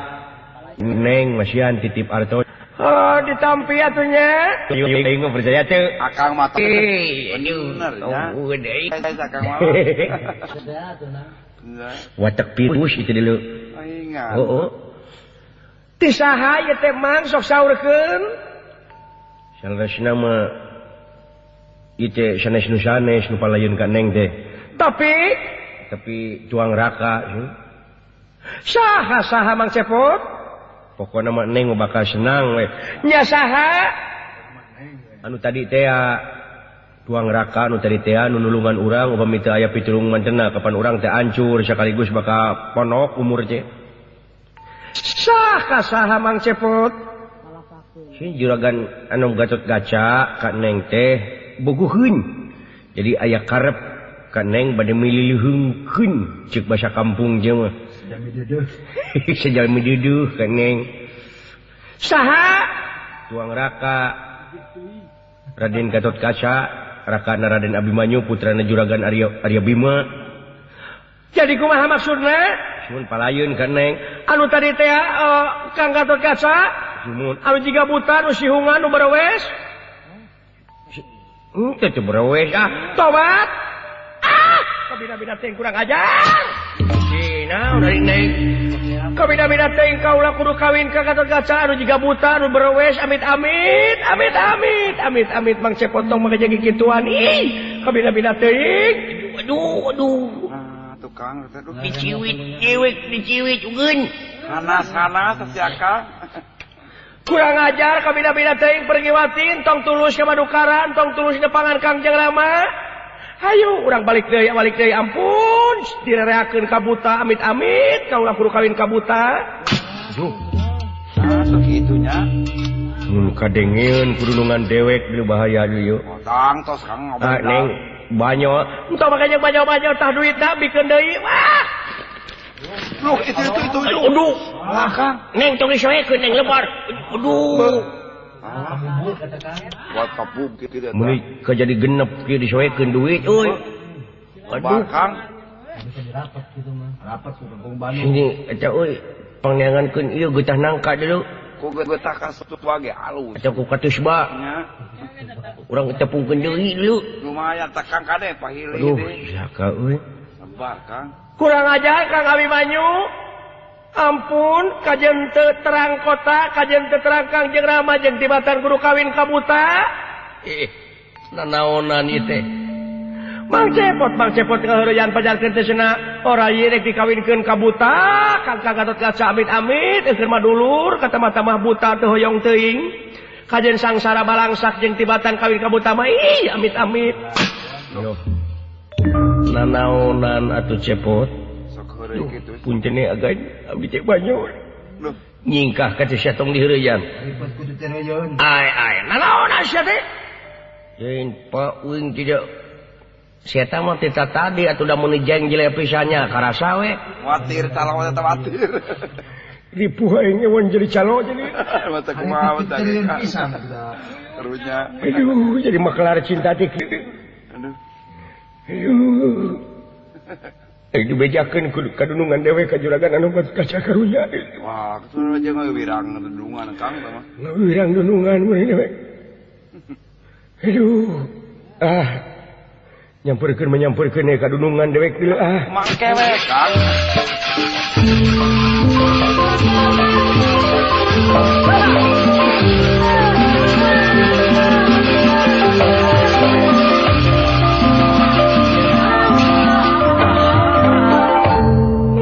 Neng masihan titip artos. Oh, ditampi atuh nya. Aing mah percaya teu. Akang mah bener nya. Akang mah. Watak pirus itu dulu. Ingat. Oh, oh. Ti saha ieu teh mang sok saurkeun? Saleresna mah ieu teh sanes nu sanes nu palayeun ka Neng teh. Tapi tuang raka. Saha saha Mang Cepot? Pokokna mah Neng bakal senang we. Nya saha? Anu tadi teh tuang raka anu tadi teh nu nulungan urang upami teu aya pitulung mantena kapan urang teh hancur sekaligus bakal ponok umur teh. Saha saha Mang Cepot? Si juragan anu Gatot Kaca ka Neng teh bogoheun. Jadi aya karep ka Neng bade milileuheungkeun ceuk basa kampung jeung mah. Sejami duduh ka Neng. Saha? Tuang raka Raden Gatot Kaca, rakana Raden Abimanyu putrana juragan Arya Bima. Jadi kumaha maksudna? Sumun palayeun ka Neng. Anu tadi teh Kang Gatot Kaca, sumun anu jiga buta nu sihungan nu berewes. Teu teu berewes ah. Tobat. Ah, kabina-bina teh kurang ajar. Naon dari Neng. Kabina-bina teh kaula kudu kawin ka Gatot Kaca anu jiga buta nu berewes amit-amit, amit-amit, amit-amit Mang Cepot tong make jadi kituan. Ih, kabina-bina teuing. Aduh, aduh. Tukang diciwit, ciwit, diciwit ugeun. Hanas-hanas si akang. Kurang ajar kabina-bina teuing pergiwatin tong tulus ka madukaran, tong tulus nepangan Kangjeng Rama. Hayu urang balik deui ampun direreakeun ka buta amit-amit kaula kudu kawin ka buta. Duh. Atuh kitu nya. Mun kadengeun kudunungan dewek dulu bahaya dulu. Tang tos Kang ngobrol. Ah, Neng banyo. Entah makanya banyo-banyo tah duitna bikeun deui. Wah. Loh, itu. Aduh. Alah Kang. Neng tong disoekeun Neng lebar. Aduh. Buat kapub gitu eta. Meuni jadi genep kieu disoekeun duit euy. Aduh Kang. Rapat gitu mah. Rapat ku Kampung Bandung. Ini eta euy pangneangankeun ieu getah nangka dulu. Ku getah ka satua ge alus. Eta ku katusba. Nya. Urang tepungkeun deui dulu. Lumayan tah Kang kade pahili Aduh, deui. Saka euy. Sabar Kang. Kurang ajar Kang Abimanyu. Ampun, kajen teu terang kota, kajen teu terang Kangjeng Rama jeung tibatan kudu kawin ka buta. Ih, nanaonan ieu teh. Mang Cepot ngaheureyan pajarkeun teh cenah ora ieu rek dikawinkeun ka buta, Kang Gatot Kaca amit-amit keur mah dulur kata mah buta teu hoyong teuing. Kajen sangsara balangsak jeung tibatan kawin ka buta mah ih amit-amit. Yo. Nanaonan atuh Cepot. Punten agak abdi teh banyak. Nyingkah ka teh sia tong diheureyan. Ai ai, nanaon sia teh? Jeung Pak uing tidak sia teh mah teh tadi atuh da mun jeng jelek pisannya karasa we. Watir calon teh watir. Ripuh aing ewan jadi calo jadi. Mata kumaha teh pisan. Karunya. Aduh, jadi makelar cinta teh. Aduh. Aduh. Dibejakeun kudu kadunungan dewe ka juragan anu kaca karunya. Wah, kudu aja ngawirang dunungan Kang tah mah. Ngawirang dunungan mun dewe. Aduh. Ah. Nyamperkeun menyamperkeun ka dunungan dewek deui ah. Make we Kang.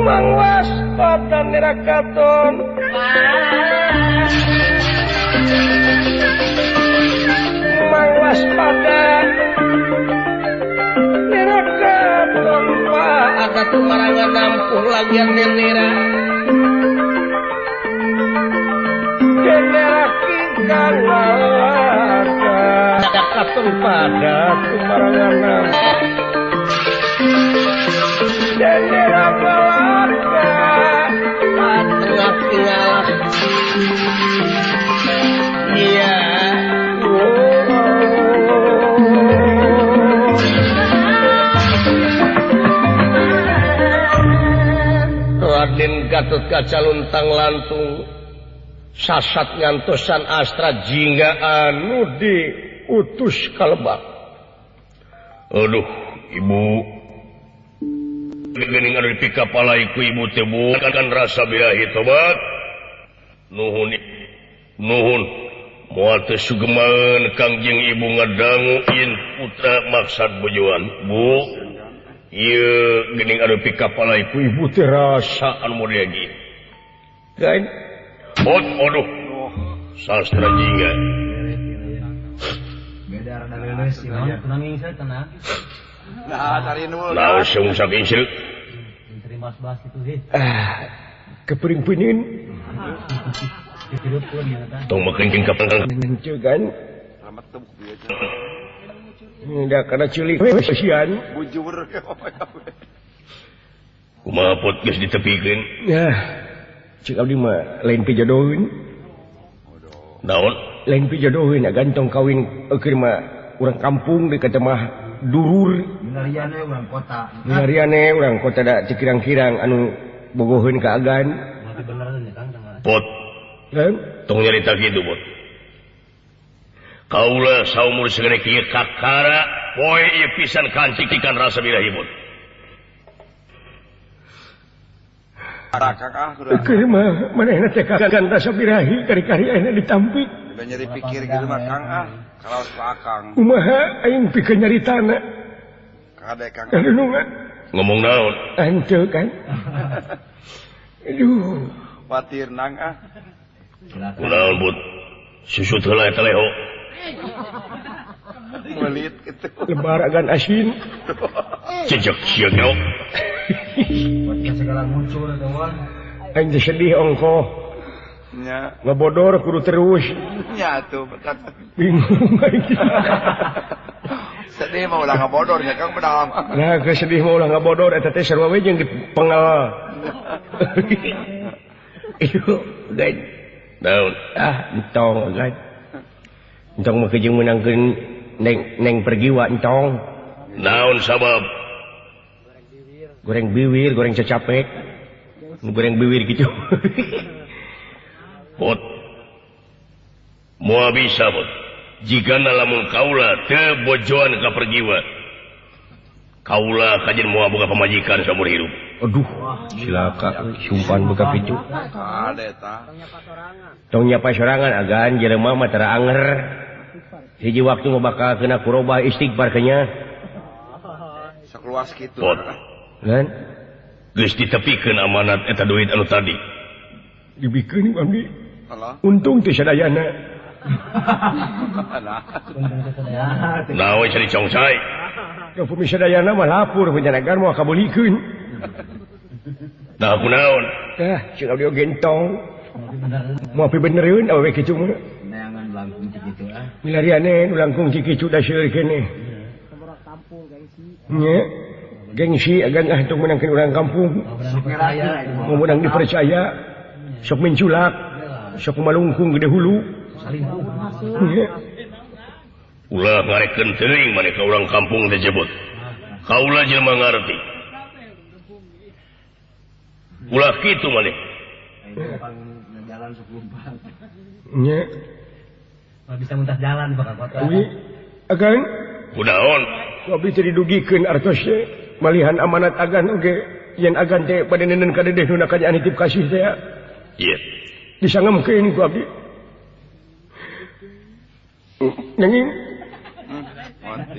Mangwas patan nerakaton. pada tumarangan nampuh lagian nendera nendera kingkang lalaka katon pada tumarangan nampuh nendera balaka patengah tinggal iya. Raden Gatot Kaca luntang lantung sasat ngantosan astra jingga anu diutus kalebak. Aduh, ibu geuning anu dipikapalai ku ibu teh bukan rasa birahi tobat. Nuhun nuhun moal teu sugeman Kangjeng ibu ngadangu yen putra maksad bojoan. Bu, ieu geuning anu pikapalai ku ibu teh rasa anu model ieu. Kan? Bot aduh. Sastra jingga. Beda rada leuleus sih mah. Tenang saya tenang. Nah, cari nul. Naon seung saking sieu? Terima bas itu heh. Ah, kepering-peunin. Tong makeun ka pangkang kan. Selamat teu buku bieu. Da kana cilik kasihan. Bujur. Kumaha pot geus ditepikeun? Yah. Cik abdi mah lain pijodoheun. Naon? Lain pijodoheun gantong kawin eukeun mah urang kampung deui ka mah durur. Milariane urang kota. Milariane urang kota da cikirang-kirang anu bogoheun ka agan. Pot. Kan? Tong nyarita kitu, Pot. Kaula saumur segede kieu kakara poe ieu pisan kancikikan rasa birahi, Pot. Keur mah manehna teh kan rasa birahi kari-kari ayeuna ditampik. Udah nyeri pikir gitu mah Kang ah, kalau Kang. Kumaha aing pikeun nyaritana? Kade Kang. Ngomong naon? Henteu kan. Aduh, watir nang ah. Kunaon Bud? Susut heula eta leho. Melit kitu. Lebar agan asin. Jejak sia geo. Segala muncul teman. Aing sedih ongkoh. Nya. Ngabodor kudu terus. Nya tuh bingung aing. Sedih mah ulah ngabodor nya Kang pedal. Nah, geus sedih mah ulah ngabodor eta teh sarua we jeung dipengal. Ieu gain. Naon? Ah, entong gain. Entong mah jeung meunangkeun neng pergiwa entong. Naon sabab? Goreng biwir, goreng cecapek. Goreng biwir gitu. Pot. Moal bisa, Pot. Jigana lamun kaula teu bojoan ka pergiwa. Kaula kajen moal boga pamajikan saumur hirup. Aduh, cilaka sumpan boga kitu. Kade tah. Tong nyapa sorangan agan jelema mah tara anger. Hiji waktu mah bakal kena kurobah istighfar kenya. Sakeluas kitu. Pot. Kan? Geus ditepikeun amanat eta duit anu tadi. Dibikeun ku abdi. Untung teh sadayana. Naon cari congsai? Da upami sadayana mah lapur penyanagan moal kabulikeun. Nah kunaon? Tah, cik abdi oge entong. Moal pibenereun awewe kitu mah. Neangan langkung kitu ah. Milariane nu langkung kitu da seueur keneh. Nya. Gengsi agan ah tong meunangkeun urang kampung. Mau menang dipercaya, sok menculak, sok malungkung gede hulu. Ulah ngarekeun teuing maneh ka urang kampung teh jebot. Kaula jelema ngarti. Ulah kitu maneh. Jalan sok lumpang. Nya. Bisa muntah jalan bakal kota. Agan kunaon? Ku abdi teh didugikeun artos teh. Malihan amanat agan oge yen agan teh bade nenen ka dedeh nu kanyaan nitip kasih teh. Ieu. Disangemkeun ku abdi. Nanging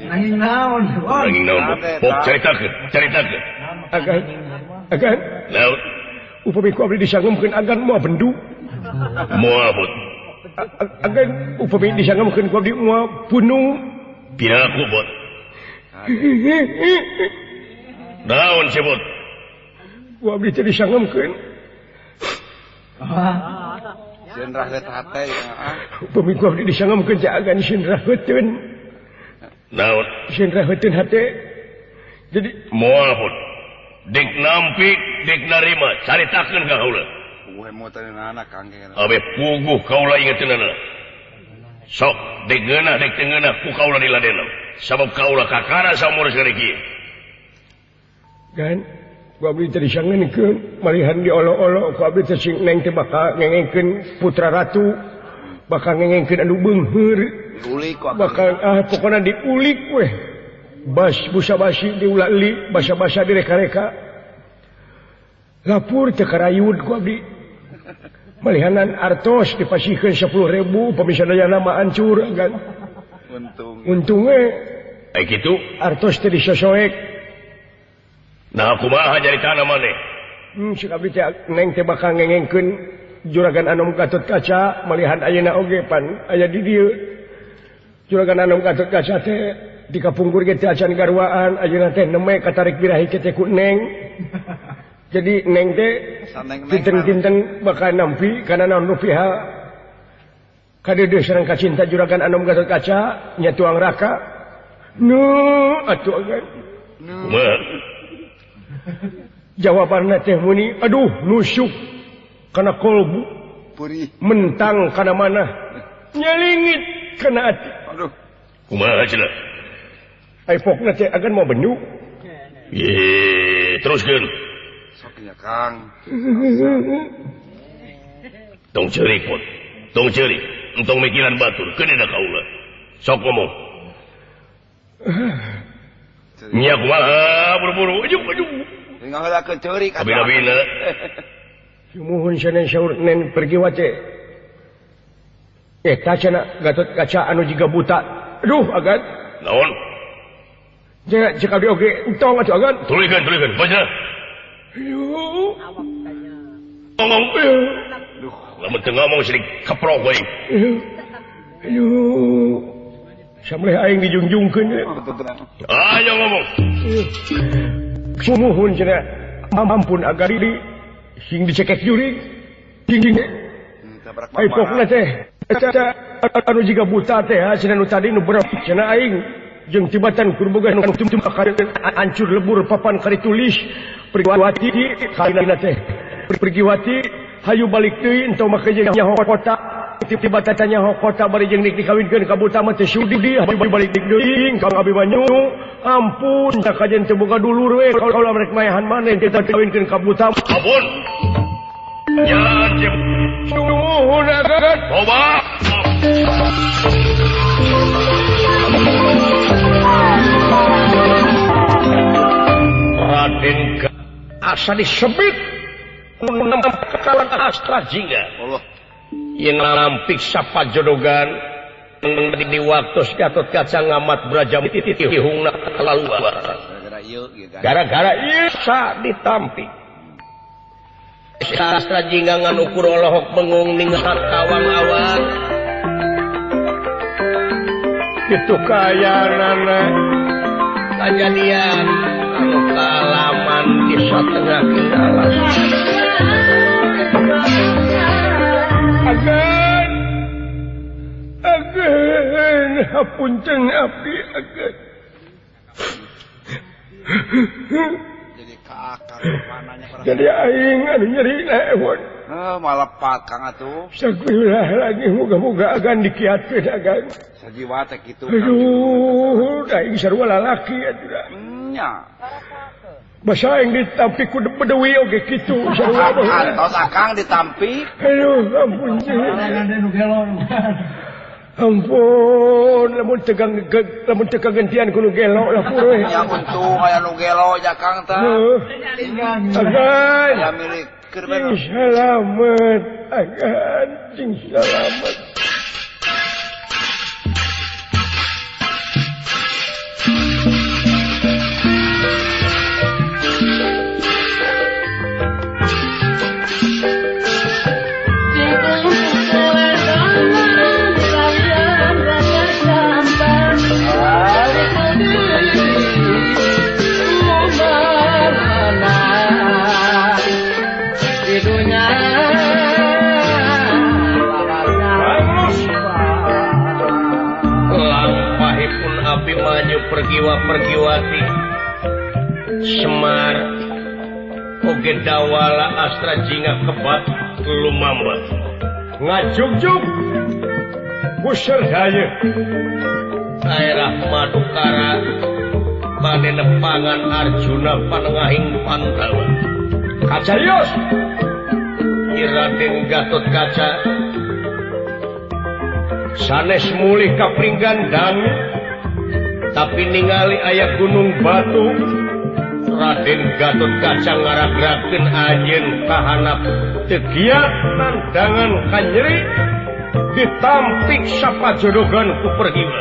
nanging naon? Nanging naon? Pok caritakeun, caritakeun. Agan. Agan. Naon? Upami ku abdi disangemkeun agan moal bendu. Moal bot. Agan upami disangemkeun ku abdi moal punung. Piraku bot. Naon sebut? Ku abdi teh disangemkeun. Sieun raheut hate ah. Upami ku abdi disangemkeun teh agan sieun raheuteun. Naon? Sieun raheuteun hate. Jadi moal pun dek nampik dek narima caritakeun ka kaula. Puguh emoteunana Kang. Abe puguh kaula ingeteunana. Sok dek ngeunah dek teu ngeunah ku kaula diladena. Sabab kaula kakara saumur sagede kieu. Kan ku abdi teh disangeunkeun malihan diolo-olo ku abdi teh sing neng teh bakal ngengengkeun putra ratu, bakal ngengengkeun anu beungheur. Diulik ku abdi. Bakal pokona diulik weh. Bas busa-basi diulah-uli, basa-basa direka-reka. Lapur teh karayud ku abdi. Malihanan artos dipasihkeun 10.000 upami sadayana mah hancur kan. Untung. Untung we. Ai kitu artos teh disosoek. Nah kumaha nyaritana maneh? Cik abdi teh neng teh bakal ngengengkeun juragan Anom Gatot Kaca malihan ayeuna oge pan aya di dieu. Juragan Anom Gatot Kaca teh di kapungkur ge teh acan garwaan ayeuna teh neme katarik birahi teh ku neng. Jadi neng teh kinten-kinten bakal nampi kana naon rupiah kadeudeuh sareng kacinta juragan Anom Gatot Kaca nya tuang raka. Nu atuh agan. Kumaha? Jawabanna teh muni aduh nusuk kana kolbu mentang kana manah nyelingit kana ati. Aduh kumaha cenah? Ai pokna teh agan mau benyu. Ye, teruskeun. Sok nya Kang. Tong ceurik pun. Tong ceurik, entong mikiran batur keun da kaula. Sok ngomong. Nya kumaha buru-buru aduh aduh. Ngaheulakeun ceurik atuh. Kabina-bina. Sumuhun cenah saur nen pergi wae. Eta cenah Gatot Kaca anu jiga buta. Aduh agan. Naon? Cenah cek abdi oge entong atuh agan. Tuluykeun tuluykeun baca. Aduh. Ngomong. Duh, lamun teu ngomong sidik keprok we. Aduh. Samleh aing dijungjungkeun. Ayo ngomong. Sumuhun cenah ampun agar diri sing dicekek jurig. Jing. Ai pokna teh eta anu jiga buta teh cenah nu tadi nu berep cenah aing jeung tibatan kurboga nu hancur lebur papan karitulis pergiwati kalina teh pergiwati hayu balik deui entong make jeung nyaho kota tiba tatanya kota bari jeung dikawinkeun ka buta mah teh sudi hayu balik deui ka Abimanyu ampun tak kajen teu boga dulur we kaula rek mayahan maneh kita kawinkeun ka buta ampun ya jeung sumuhun agan loba Raden asa disebut kalan Astra Jingga. Allah. Yen nampik sapajodogan di waktu Gatot Kaca ngamat braja tihungna kalaluar. Gara-gara ieu sa ditampik. Astra Jingga nganukur olohok bengung ningkat kawang-awang. Kitu kayanana kajadian anu kaalaman di satengah alas. Agan agan hapunten abdi agan. Jadi kaakang mananya jadi aing anu nyeri naon. Heuh malepat Kang atuh. Sakulah lagi moga-moga agan dikiatkeun agan. Sajiwa teh kitu. Aduh, aing sarua lalaki atuh. Nya. Basa aing ditampi ku bedewi oge kitu sarua mah. Atos akang ditampi. Aduh, ampun. Ampun, lamun tegang lamun teu kagentian ku nu gelo lah puruh. Ya untung aya nu gelo ja Kang tah. Agan. Ya milik keur bae. Salamet agan, cing salamet. Bye. Pergiwa pergiwati Semar oge dawala astra jinga kebat lumambat ngajugjug kusir daya daerah Madukara panenepangan Arjuna panengahing Pandawa kacarios Ki Raden Gatot Kaca sanes mulih ka Pringgandani tapi ningali aya gunung batu Raden Gatot Kaca ngaragrakeun anjeun kahanap teu giat nandangan kanyeri ditampik sapajodogan ku Pergiwa.